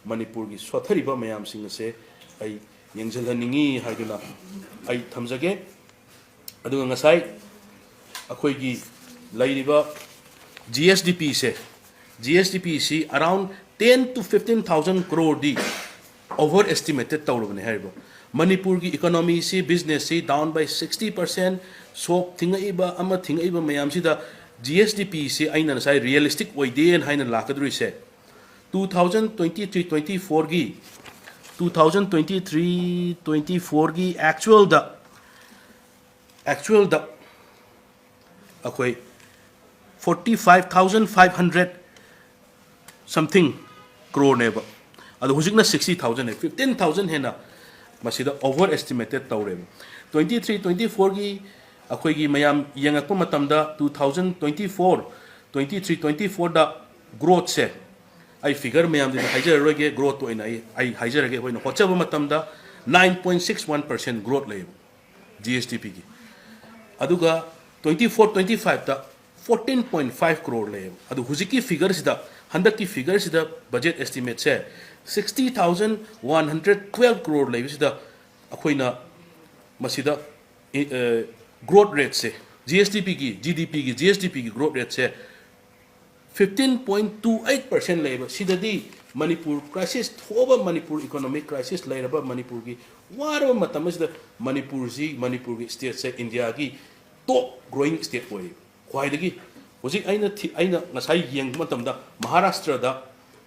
ꯃꯅꯤꯄꯨꯔꯒꯤ ꯁꯣꯠꯊꯔꯤꯕ ꯃꯌꯥꯝꯁꯤꯡ ꯑꯁꯦ ꯑꯩ ꯌꯦꯡꯁꯤꯜꯍꯟꯅꯤꯡꯉꯤ ꯍꯥꯏꯗꯨꯅ ꯑꯩ ꯊꯝꯖꯒꯦ꯫ ꯑꯗꯨꯒ ꯉꯁꯥꯏ ꯑꯩꯈꯣꯏꯒꯤ ꯂꯩꯔꯤꯕ ꯖꯤ ꯑꯦꯁ ꯗꯤ ꯄꯤꯁꯦ, ꯖꯤ ꯑꯦꯁ ꯗꯤ ꯄꯤꯁꯤ around ten to fifteen thousand crore ꯗꯤ over estimated ꯇꯧꯔꯕꯅꯦ ꯍꯥꯏꯔꯤꯕ꯫ ꯃꯅꯤꯄꯨꯔꯒꯤ ꯏꯀꯣꯅꯣꯃꯤꯁꯤ, ꯕꯤꯖꯤꯅꯦꯁꯁꯤ down by sixty percent, shop ꯊꯤꯡꯉꯛꯏꯕ, ꯑꯃ ꯊꯤꯡꯉꯛꯏꯕ ꯃꯌꯥꯝꯁꯤꯗ ꯖꯤ ꯑꯦꯁ ꯗꯤ ꯄꯤꯁꯤ ꯑꯩꯅ ꯉꯁꯥꯏ ꯔꯤꯌꯦꯂꯤꯁꯇꯤꯛ ꯑꯣꯏꯗꯦꯅ ꯍꯥꯏꯅ ꯂꯥꯛꯀꯗꯧꯔꯤꯁꯦ, two thousand twenty three twenty four ꯒꯤ, two thousand twenty three twenty four ꯒꯤ actual ꯗ, actual ꯗ ꯑꯩꯈꯣꯏ forty five thousand five hundred something crore ꯅꯦꯕ꯫ ꯑꯗꯣ ꯍꯧꯖꯤꯛꯅ sixty thousand ꯅꯦ, fifteen thousand ꯍꯦꯟꯅ ꯃꯁꯤꯗ over estimated ꯇꯧꯔꯦꯕ꯫ Twenty three twenty four ꯒꯤ ꯑꯩꯈꯣꯏꯒꯤ ꯃꯌꯥꯝ ꯌꯦꯡꯉꯛꯄ ꯃꯇꯝꯗ, two thousand twenty four twenty three twenty four ꯗ growth ꯁꯦ, ꯑꯩ ꯐꯤꯒꯔ ꯃꯌꯥꯝꯗꯨꯗꯤ ꯍꯥꯏꯖꯔꯔꯣꯏꯒꯦ, growth ꯇ ꯑꯣꯏꯅ ꯑꯩ, ꯑꯩ ꯍꯥꯏꯖꯔꯒꯦ꯫ ꯑꯩꯈꯣꯏꯅ ꯍꯣꯠꯆꯕ ꯃꯇꯝꯗ nine point six one percent growth ꯂꯩꯌꯦꯕ ꯖꯤ ꯑꯦꯁ ꯗꯤ ꯄꯤꯒꯤ꯫ ꯑꯗꯨꯒ twenty four twenty five ꯇ fourteen point five crore ꯂꯩꯌꯦꯕ꯫ ꯑꯗꯨ ꯍꯧꯖꯤꯛꯀꯤ ꯐꯤꯒꯔꯁꯤꯗ, ꯍꯟꯗꯛꯀꯤ ꯐꯤꯒꯔꯁꯤꯗ, ꯕꯖꯦꯠ ꯑꯦꯁꯇꯤꯃꯦꯠꯁꯦ sixty thousand one hundred twelve crore ꯂꯩꯕꯁꯤꯗ, ꯑꯩꯈꯣꯏꯅ ꯃꯁꯤꯗ growth rate ꯁꯦ, ꯖꯤ ꯑꯦꯁ ꯗꯤ ꯄꯤꯒꯤ, ꯖꯤ ꯗꯤ ꯄꯤꯒꯤ, ꯖꯤ ꯑꯦꯁ ꯗꯤ ꯄꯤꯒꯤ growth rate ꯁꯦ fifteen point two eight percent ꯂꯩꯌꯦꯕ꯫ ꯁꯤꯗꯗꯤ ꯃꯅꯤꯄꯨꯔ ꯀ꯭ꯔꯥꯏꯁꯤꯁ ꯊꯣꯛꯑꯕ, ꯃꯅꯤꯄꯨꯔ ꯏꯀꯣꯅꯣꯃꯤꯛ ꯀ꯭ꯔꯥꯏꯁꯤꯁ ꯂꯩꯔꯕ, ꯃꯅꯤꯄꯨꯔꯒꯤ ꯋꯥꯔꯕ ꯃꯇꯝ ꯑꯁꯤꯗ ꯃꯅꯤꯄꯨꯔꯁꯤ, ꯃꯅꯤꯄꯨꯔꯒꯤ ꯁ꯭ꯇꯦꯠꯁꯦ ꯏꯟꯗꯤꯌꯥꯒꯤ ꯇꯣꯞ ꯒ꯭ꯔꯣꯋꯤꯡ ꯁ꯭ꯇꯦꯠ ꯑꯣꯏꯔꯤꯕ꯫ ꯈ꯭ꯋꯥꯏꯗꯒꯤ ꯍꯧꯖꯤꯛ ꯑꯩꯅ ꯊꯤ-, ꯑꯩꯅ ꯉꯁꯥꯏ ꯌꯦꯡꯕ ꯃꯇꯝꯗ ꯃꯍꯥꯔꯥꯁꯇ꯭ꯔꯗ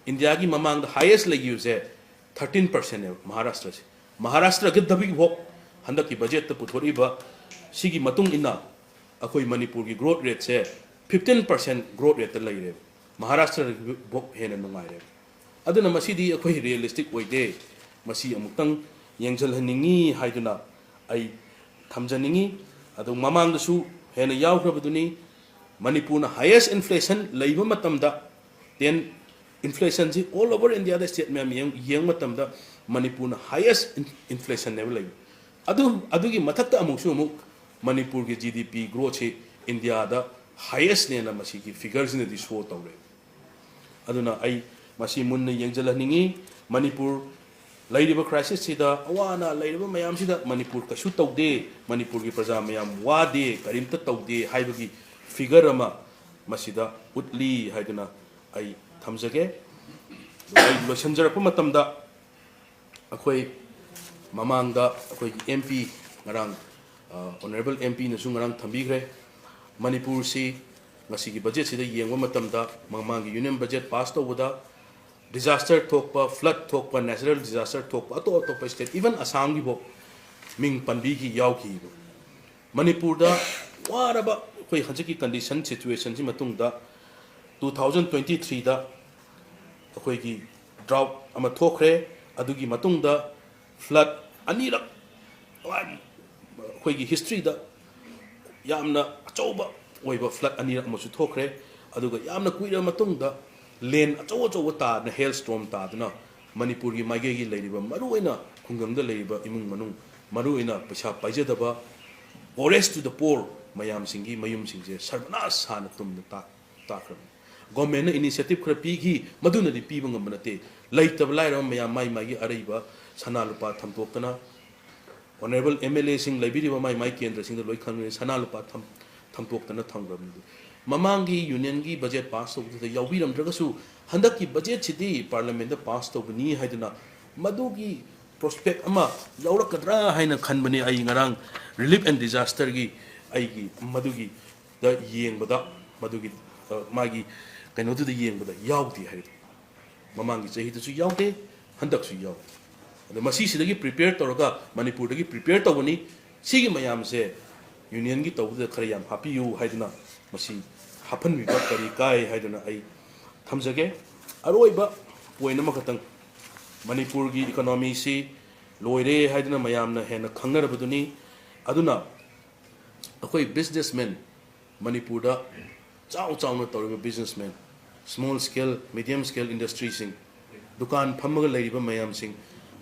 ꯏꯟꯗꯤꯌꯥꯒꯤ ꯃꯃꯥꯡꯗ ꯍꯥꯏꯌꯦꯁ ꯂꯩꯈꯤꯕꯁꯦ ꯊꯥꯔꯇꯤꯟ ꯄꯥꯔꯁꯦꯟꯅꯦꯕ ꯃꯍꯥꯔꯥꯁꯇ꯭ꯔꯁꯦ꯫ ꯃꯍꯥꯔꯥꯁꯇ꯭ꯔꯒꯗꯕꯤ ꯍꯣꯛ ꯍꯟꯗꯛꯀꯤ ꯕꯖꯦꯠꯇ ꯄꯨꯊꯣꯔꯛꯏꯕ ꯁꯤꯒꯤ ꯃꯇꯨꯡ ꯏꯟꯅ ꯑꯩꯈꯣꯏ ꯃꯅꯤꯄꯨꯔꯒꯤ growth rate ꯁꯦ fifteen percent growth rate ꯇ ꯂꯩꯔꯦꯕ꯫ ꯃꯍꯥꯔꯥꯁꯇ꯭ꯔꯗꯒꯤꯐꯥꯎ ꯍꯦꯟꯅ ꯅꯨꯡꯉꯥꯏꯔꯦ꯫ ꯑꯗꯨꯅ ꯃꯁꯤꯗꯤ ꯑꯩꯈꯣꯏ ꯔꯤꯌꯦꯂꯤꯁꯇꯤꯛ ꯑꯣꯏꯗꯦ꯫ ꯃꯁꯤ ꯑꯃꯨꯛꯇꯪ ꯌꯦꯡꯁꯤꯜꯍꯟꯅꯤꯡꯉꯤ ꯍꯥꯏꯗꯨꯅ ꯑꯩ ꯊꯝꯖꯅꯤꯡꯉꯤ꯫ ꯑꯗꯨ ꯃꯃꯥꯡꯗꯁꯨ ꯍꯦꯟꯅ ꯌꯥꯎꯈ꯭ꯔꯕꯗꯨꯅꯤ꯫ ꯃꯅꯤꯄꯨꯔꯅ highest inflation ꯂꯩꯕ ꯃꯇꯝꯗ, ꯇꯦꯟ, inflationꯁꯤ all over Indiaꯗ state ꯃꯌꯥꯝ ꯌꯦꯡ ꯌꯦꯡꯕ ꯃꯇꯝꯗ ꯃꯅꯤꯄꯨꯔꯅ highest in- inflationꯅꯦꯕ ꯂꯩꯕ꯫ ꯑꯗꯨ ꯑꯗꯨꯒꯤ ꯃꯊꯛꯇ ꯑꯃꯨꯛꯁꯨ ꯑꯃꯨꯛ ꯃꯅꯤꯄꯨꯔꯒꯤ G D P growthꯁꯤ Indiaꯗ highestꯅꯦꯅ ꯃꯁꯤꯒꯤ figureꯁꯤꯅꯗꯤ show ꯇꯧꯔꯦ꯫ ꯑꯗꯨꯅ ꯑꯩ ꯃꯁꯤ ꯃꯨꯟꯅ ꯌꯦꯡꯁꯤꯜꯍꯟꯅꯤꯡꯉꯤ꯫ ꯃꯅꯤꯄꯨꯔ ꯂꯩꯔꯤꯕ crisisꯁꯤꯗ, ꯑꯋꯥ ꯑꯅꯥ ꯂꯩꯔꯤꯕ ꯃꯌꯥꯝꯁꯤꯗ ꯃꯅꯤꯄꯨꯔ ꯀꯩꯁꯨ ꯇꯧꯗꯦ, ꯃꯅꯤꯄꯨꯔꯒꯤ ꯄ꯭ꯔꯖꯥ ꯃꯌꯥꯝ ꯋꯥꯗꯦ, ꯀꯔꯤꯝꯇ ꯇꯧꯗꯦ ꯍꯥꯏꯕꯒꯤ figure ꯑꯃ ꯃꯁꯤꯗ ꯎꯠꯂꯤ ꯍꯥꯏꯗꯨꯅ ꯑꯩ ꯊꯝꯖꯒꯦ꯫ ꯑꯗꯨꯒ ꯑꯩ ꯂꯣꯏꯁꯤꯟꯖꯔꯛꯄ ꯃꯇꯝꯗ ꯑꯩꯈꯣꯏ ꯃꯃꯥꯡꯗ ꯑꯩꯈꯣꯏꯒꯤ M P ꯉꯔꯥꯡ, ꯑ, Honourable M Pꯅꯁꯨ ꯉꯔꯥꯡ ꯊꯝꯕꯤꯈ꯭ꯔꯦ꯫ ꯃꯅꯤꯄꯨꯔꯁꯤ ꯉꯁꯤꯒꯤ budgetꯁꯤꯗ ꯌꯦꯡꯕ ꯃꯇꯝꯗ ꯃꯃꯥꯡꯒꯤ union budget pass ꯇꯧꯕꯗ disaster ꯊꯣꯛꯄ, flood ꯊꯣꯛꯄ, natural disaster ꯊꯣꯛꯄ, ꯑꯇꯣꯞ ꯑꯇꯣꯞꯄ state, even ꯑꯁꯥꯝꯒꯤꯐꯥꯎ ꯃꯤꯡ ꯄꯟꯕꯤꯈꯤ, ꯌꯥꯎꯈꯤꯕ꯫ ꯃꯅꯤꯄꯨꯔꯗ ꯋꯥꯔꯕ ꯑꯩꯈꯣꯏ ꯍꯧꯖꯤꯛꯀꯤ condition situationꯁꯤ ꯃꯇꯨꯡꯗ two thousand twenty threeꯗ ꯑꯩꯈꯣꯏꯒꯤ drought ꯑꯃ ꯊꯣꯛꯈ꯭ꯔꯦ꯫ ꯑꯗꯨꯒꯤ ꯃꯇꯨꯡꯗ flood ꯑꯅꯤꯔꯛ, ꯑꯩꯈꯣꯏꯒꯤ historyꯗ ꯌꯥꯝꯅ ꯑꯆꯧꯕ ꯑꯣꯏꯕ flood ꯑꯅꯤꯔꯛ ꯑꯃꯁꯨ ꯊꯣꯛꯈ꯭ꯔꯦ꯫ ꯑꯗꯨꯒ ꯌꯥꯝꯅ ꯀꯨꯏꯔꯕ ꯃꯇꯨꯡꯗ ꯂꯦꯟ ꯑꯆꯧ ꯑꯆꯧꯕ ꯇꯥꯗꯅ, hail storm ꯇꯥꯗꯨꯅ ꯃꯅꯤꯄꯨꯔꯒꯤ ꯃꯥꯏꯀꯩꯒꯤ ꯂꯩꯔꯤꯕ, ꯃꯔꯨꯑꯣꯏꯅ ꯈꯨꯡꯒꯪꯗ ꯂꯩꯔꯤꯕ ꯏꯃꯨꯡ ꯃꯅꯨꯡ, ꯃꯔꯨꯑꯣꯏꯅ ꯄꯩꯁꯥ ꯄꯥꯏꯖꯗꯕ, poorest to the poor ꯃꯌꯥꯝꯁꯤꯡꯒꯤ ꯃꯌꯨꯝꯁꯤꯡꯁꯦ ꯁꯔꯕꯅꯥꯁ ꯁꯥꯅ ꯇꯨꯝꯅ ꯇꯥ-, ꯇꯥꯈ꯭ꯔꯕꯅꯤ꯫ Governmentꯅ initiative ꯈꯔ ꯄꯤꯈꯤ, ꯃꯗꯨꯅꯗꯤ ꯄꯤꯕ ꯉꯝꯕ ꯅꯠꯇꯦ꯫ ꯂꯩꯇꯕ ꯂꯥꯏꯔꯕ ꯃꯌꯥꯝ ꯃꯥꯏ ꯃꯥꯏꯒꯤ ꯑꯔꯩꯕ ꯁꯅꯥ ꯂꯨꯄꯥ ꯊꯝꯗꯣꯛꯇꯅ, Honourable M L Aꯁꯤꯡ ꯂꯩꯕꯤꯔꯤꯕ ꯃꯥꯏ ꯃꯥꯏ ꯀꯦꯟꯗ꯭ꯔꯁꯤꯡꯗ ꯂꯣꯏ ꯈꯪꯂꯦ, ꯁꯅꯥ ꯂꯨꯄꯥ ꯊꯝ-, ꯊꯝꯗꯣꯛꯇꯅ ꯊꯝꯈ꯭ꯔꯕꯅꯤ꯫ ꯃꯃꯥꯡꯒꯤ unionꯒꯤ budget pass ꯇꯧꯕꯗꯨꯗ ꯌꯥꯎꯕꯤꯔꯝꯗ꯭ꯔꯒꯁꯨ, ꯍꯟꯗꯛꯀꯤ budgetꯁꯤꯗꯤ parliamentꯇ pass ꯇꯧꯒꯅꯤ ꯍꯥꯏꯗꯨꯅ ꯃꯗꯨꯒꯤ prospect ꯑꯃ ꯌꯥꯎꯔꯛꯀꯗ꯭ꯔꯥ ꯍꯥꯏꯅ ꯈꯟꯕꯅꯤ꯫ ꯑꯩ ꯉꯔꯥꯡ relief and disasterꯒꯤ ꯑꯩꯒꯤ ꯃꯗꯨꯒꯤꯗ ꯌꯦꯡꯕꯗ, ꯃꯗꯨꯒꯤ, ꯑ, ꯃꯥꯒꯤ ꯀꯩꯅꯣꯗꯨꯗ ꯌꯦꯡꯕꯗ ꯌꯥꯎꯗꯦ ꯍꯥꯏꯗꯣ꯫ ꯃꯃꯥꯡꯒꯤ ꯆꯍꯤꯗꯁꯨ ꯌꯥꯎꯗꯦ, ꯍꯟꯗꯛꯁꯨ ꯌꯥꯎꯗꯦ꯫ ꯑꯗꯣ ꯃꯁꯤꯁꯤꯗꯒꯤ prepare ꯇꯧꯔꯒ ꯃꯅꯤꯄꯨꯔꯗꯒꯤ prepare ꯇꯧꯕꯅꯤ꯫ ꯁꯤꯒꯤ ꯃꯌꯥꯝꯁꯦ unionꯒꯤ ꯇꯧꯕꯗ ꯈꯔ ꯌꯥꯝ ꯍꯥꯞꯄꯤꯌꯨ ꯍꯥꯏꯗꯨꯅ ꯃꯁꯤ ꯍꯥꯞꯍꯟꯕꯤꯕ ꯀꯔꯤ ꯀꯥꯏ ꯍꯥꯏꯗꯨꯅ ꯑꯩ ꯊꯝꯖꯒꯦ꯫ ꯑꯔꯣꯏꯕ point ꯑꯃꯈꯛꯇꯪ, ꯃꯅꯤꯄꯨꯔꯒꯤ economyꯁꯤ ꯂꯣꯏꯔꯦ ꯍꯥꯏꯗꯨꯅ ꯃꯌꯥꯝꯅ ꯍꯦꯟꯅ ꯈꯪꯅꯔꯕꯗꯨꯅꯤ꯫ ꯑꯗꯨꯅ ꯑꯩꯈꯣꯏ businessman, ꯃꯅꯤꯄꯨꯔꯗ ꯆꯥꯎ ꯆꯥꯎꯅ ꯇꯧꯔꯤꯕ businessman, small scale, medium scale industryꯁꯤꯡ, ꯗꯨꯀꯥꯟ ꯐꯝꯃꯒ ꯂꯩꯔꯤꯕ ꯃꯌꯥꯝꯁꯤꯡ,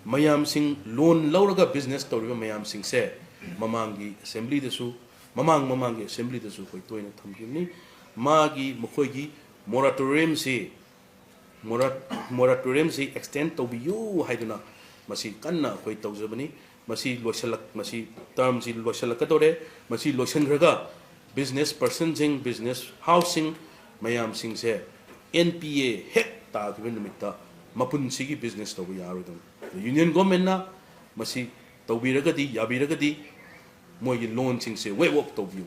ꯃꯌꯥꯝꯁꯤꯡ loan ꯂꯧꯔꯒ business ꯇꯧꯔꯤꯕ ꯃꯌꯥꯝꯁꯤꯡꯁꯦ ꯃꯃꯥꯡꯒꯤ assemblyꯗꯁꯨ, ꯃꯃꯥꯡ ꯃꯃꯥꯡꯒꯤ assemblyꯗꯁꯨ ꯑꯩꯈꯣꯏ ꯇꯣꯏꯅ ꯊꯝꯈꯤꯕꯅꯤ꯫ ꯃꯥꯒꯤ, ꯃꯈꯣꯏꯒꯤ moratoriumꯁꯤ, mora-, moratoriumꯁꯤ extend ꯇꯧꯕꯤꯌꯨ ꯍꯥꯏꯗꯨꯅ ꯃꯁꯤ ꯀꯟꯅ ꯑꯩꯈꯣꯏ ꯇꯧꯖꯕꯅꯤ꯫ ꯃꯁꯤ ꯂꯣꯏꯁꯤꯜꯂꯛ-, ꯃꯁꯤ termꯁꯤ ꯂꯣꯏꯁꯤꯜꯂꯛꯀꯗꯧꯔꯦ꯫ ꯃꯁꯤ ꯂꯣꯏꯁꯤꯟꯈ꯭ꯔꯒ business personꯁꯤꯡ, business houseꯁꯤꯡ ꯃꯌꯥꯝꯁꯤꯡꯁꯦ N P A ꯍꯦꯛ ꯇꯥꯈꯤꯕ ꯅꯨꯃꯤꯠꯇ ꯃꯄꯨꯟꯁꯤꯒꯤ business ꯇꯧꯕ ꯌꯥꯔꯣꯏꯗꯧꯅꯤ꯫ Union governmentꯅ ꯃꯁꯤ ꯇꯧꯕꯤꯔꯒꯗꯤ, ꯌꯥꯕꯤꯔꯒꯗꯤ ꯃꯣꯏꯒꯤ loanꯁꯤꯡꯁꯦ waive off ꯇꯧꯕꯤꯌꯨ꯫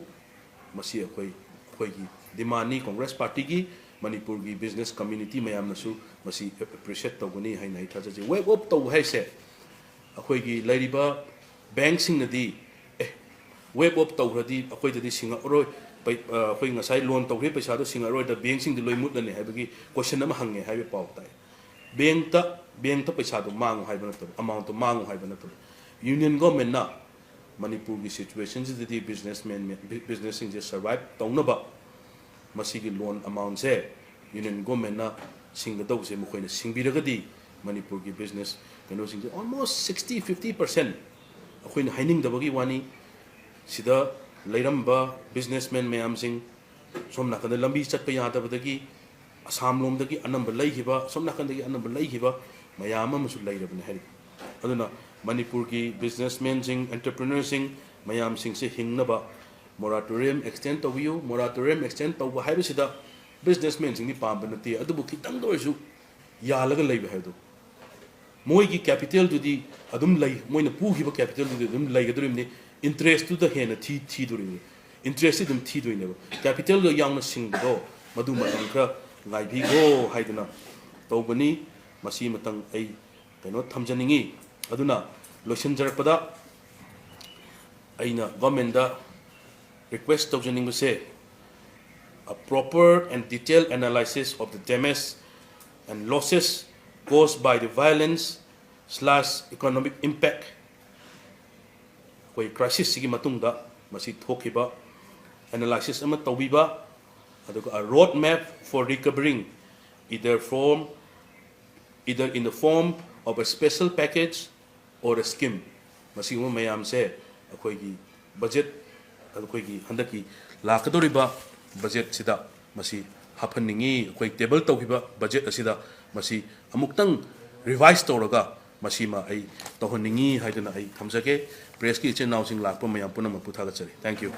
ꯃꯁꯤ ꯑꯩꯈꯣꯏ, ꯑꯩꯈꯣꯏꯒꯤ demandꯅꯤ꯫ Congress partyꯒꯤ, ꯃꯅꯤꯄꯨꯔꯒꯤ business community ꯃꯌꯥꯝꯅꯁꯨ ꯃꯁꯤ appreciate ꯇꯧꯒꯅꯤ ꯍꯥꯏꯅ ꯑꯩ ꯊꯥꯖꯖꯩ꯫ Waive off ꯇꯧꯕ ꯍꯥꯏꯁꯦ ꯑꯩꯈꯣꯏꯒꯤ ꯂꯩꯔꯤꯕ bankꯁꯤꯡꯅꯗꯤ, "ꯑꯦ, waive off ꯇꯧꯈ꯭ꯔꯗꯤ ꯑꯩꯈꯣꯏꯗꯗꯤ ꯁꯤꯡꯉꯛꯑꯔꯣꯏ, ꯄꯩ-, ꯑ, ꯑꯩꯈꯣꯏ ꯉꯁꯥꯏ loan ꯇꯧꯈ꯭ꯔꯤꯕ ꯄꯩꯁꯥꯗꯣ ꯁꯤꯡꯉꯛꯑꯔꯣꯏꯗ bankꯁꯤꯡꯗꯤ ꯂꯣꯏ ꯃꯨꯠꯂꯅꯤ" ꯍꯥꯏꯕꯒꯤ question ꯑꯃ ꯍꯪꯉꯦ ꯍꯥꯏꯕ ꯄꯥꯎ ꯇꯥꯏ꯫ Bankꯇ, bankꯇ ꯄꯩꯁꯥꯗꯣ ꯃꯥꯡꯉꯨ ꯍꯥꯏꯕ ꯅꯠꯇꯕ, amountꯇꯣ ꯃꯥꯡꯉꯨ ꯍꯥꯏꯕ ꯅꯠꯇꯕ꯫ Union governmentꯅ ꯃꯅꯤꯄꯨꯔꯒꯤ situationꯁꯤꯗꯗꯤ businessman, businessꯁꯤꯡꯁꯦ survive ꯇꯧꯅꯕ ꯃꯁꯤꯒꯤ loan amountꯁꯦ Union governmentꯅ ꯁꯤꯡꯒꯗꯧꯕꯁꯦ ꯃꯈꯣꯏꯅ ꯁꯤꯡꯕꯤꯔꯒꯗꯤ ꯃꯅꯤꯄꯨꯔꯒꯤ business ꯀꯩꯅꯣꯁꯤꯡꯁꯦ almost sixty, fifty percent, ꯑꯩꯈꯣꯏꯅ ꯍꯥꯏꯅꯤꯡꯗꯕꯒꯤ ꯋꯥꯅꯤ, ꯁꯤꯗ ꯂꯩꯔꯝꯕ businessman ꯃꯌꯥꯝꯁꯤꯡ, ꯁꯣꯝ ꯅꯥꯀꯟꯗ ꯂꯝꯕꯤ ꯆꯠꯄ ꯌꯥꯗꯕꯗꯒꯤ ꯑꯁꯥꯝ ꯂꯣꯝꯗꯒꯤ ꯑꯅꯝꯕ ꯂꯩꯈꯤꯕ, ꯑꯁꯣꯝ ꯅꯥꯀꯟꯗꯒꯤ ꯑꯅꯝꯕ ꯂꯩꯈꯤꯕ ꯃꯌꯥꯝ ꯑꯃꯁꯨ ꯂꯩꯔꯕꯅꯤ ꯍꯥꯏꯔꯤ꯫ ꯑꯗꯨꯅ ꯃꯅꯤꯄꯨꯔꯒꯤ businessmanꯁꯤꯡ, entrepreneurꯁꯤꯡ ꯃꯌꯥꯝꯁꯤꯡꯁꯦ ꯍꯤꯡꯅꯕ moratorium extend ꯇꯧꯕꯤꯌꯨ꯫ Moratorium extend ꯇꯧꯕ ꯍꯥꯏꯕꯁꯤꯗ businessmanꯁꯤꯡꯗꯤ ꯄꯥꯝꯕ ꯅꯠꯇꯦ, ꯑꯗꯨꯕꯨ ꯈꯤꯇꯪꯗ ꯑꯣꯏꯔꯁꯨ ꯌꯥꯜꯂꯒ ꯂꯩꯕ ꯍꯥꯏꯕꯗꯣ, ꯃꯣꯏꯒꯤ capitalꯗꯨꯗꯤ ꯑꯗꯨꯝ ꯂꯩ, ꯃꯣꯏꯅ ꯄꯨꯈꯤꯕ capitalꯗꯨꯗꯤ ꯑꯗꯨꯝ ꯂꯩꯒꯗꯧꯔꯤꯕꯅꯤ, interestꯇꯨꯗ ꯍꯦꯟꯅ ꯊꯤ-, ꯊꯤꯗꯣꯔꯤꯕꯅꯤ, interestꯇꯤ ꯑꯗꯨꯝ ꯊꯤꯗꯣꯏꯅꯦꯕ꯫ Capitalꯒ ꯌꯥꯎꯅ ꯁꯤꯡꯕꯗꯣ ꯃꯗꯨ ꯃꯇꯝ ꯈꯔ ꯉꯥꯏꯕꯤꯈꯣ ꯍꯥꯏꯗꯨꯅ ꯇꯧꯕꯅꯤ꯫ ꯃꯁꯤꯃꯇꯪ ꯑꯩ ꯀꯩꯅꯣ ꯊꯝꯖꯅꯤꯡꯉꯤ꯫ ꯑꯗꯨꯅ ꯂꯣꯏꯁꯤꯟꯖꯔꯛꯄꯗ ꯑꯩꯅ governmentꯇ request ꯇꯧꯖꯅꯤꯡꯕꯁꯦ, A proper and detailed analysis of the damage and losses caused by the violence slash economic impact, ꯑꯩꯈꯣꯏ crisis ꯁꯤꯒꯤ ꯃꯇꯨꯡꯗ ꯃꯁꯤ ꯊꯣꯛꯈꯤꯕ analysis ꯑꯃ ꯇꯧꯕꯤꯕ, ꯑꯗꯨꯒ a road map for recovering, either form either in the form of a special package or a scheme. ꯃꯁꯤꯒꯨꯝꯕ ꯃꯌꯥꯝꯁꯦ ꯑꯩꯈꯣꯏꯒꯤ budget, ꯑꯩꯈꯣꯏꯒꯤ ꯍꯟꯗꯛꯀꯤ ꯂꯥꯛꯀꯗꯧꯔꯤꯕ budget ꯁꯤꯗ ꯃꯁꯤ ꯍꯥꯞꯍꯟꯅꯤꯡꯉꯤ꯫ ꯑꯩꯈꯣꯏ table ꯇꯧꯈꯤꯕ budget ꯑꯁꯤꯗ ꯃꯁꯤ ꯑꯃꯨꯛꯇꯪ revise ꯇꯧꯔꯒ ꯃꯁꯤꯃ ꯑꯩ ꯇꯧꯍꯟꯅꯤꯡꯉꯤ ꯍꯥꯏꯗꯨꯅ ꯑꯩ ꯊꯝꯖꯒꯦ꯫ Press ꯀꯤ ꯏꯆꯤꯟ ꯏꯅꯥꯎꯁꯤꯡ ꯂꯥꯛꯄ ꯃꯌꯥꯝ ꯄꯨꯝꯅꯃꯛꯄꯨ ꯊꯥꯒꯠꯆꯔꯤ꯫ Thank you꯫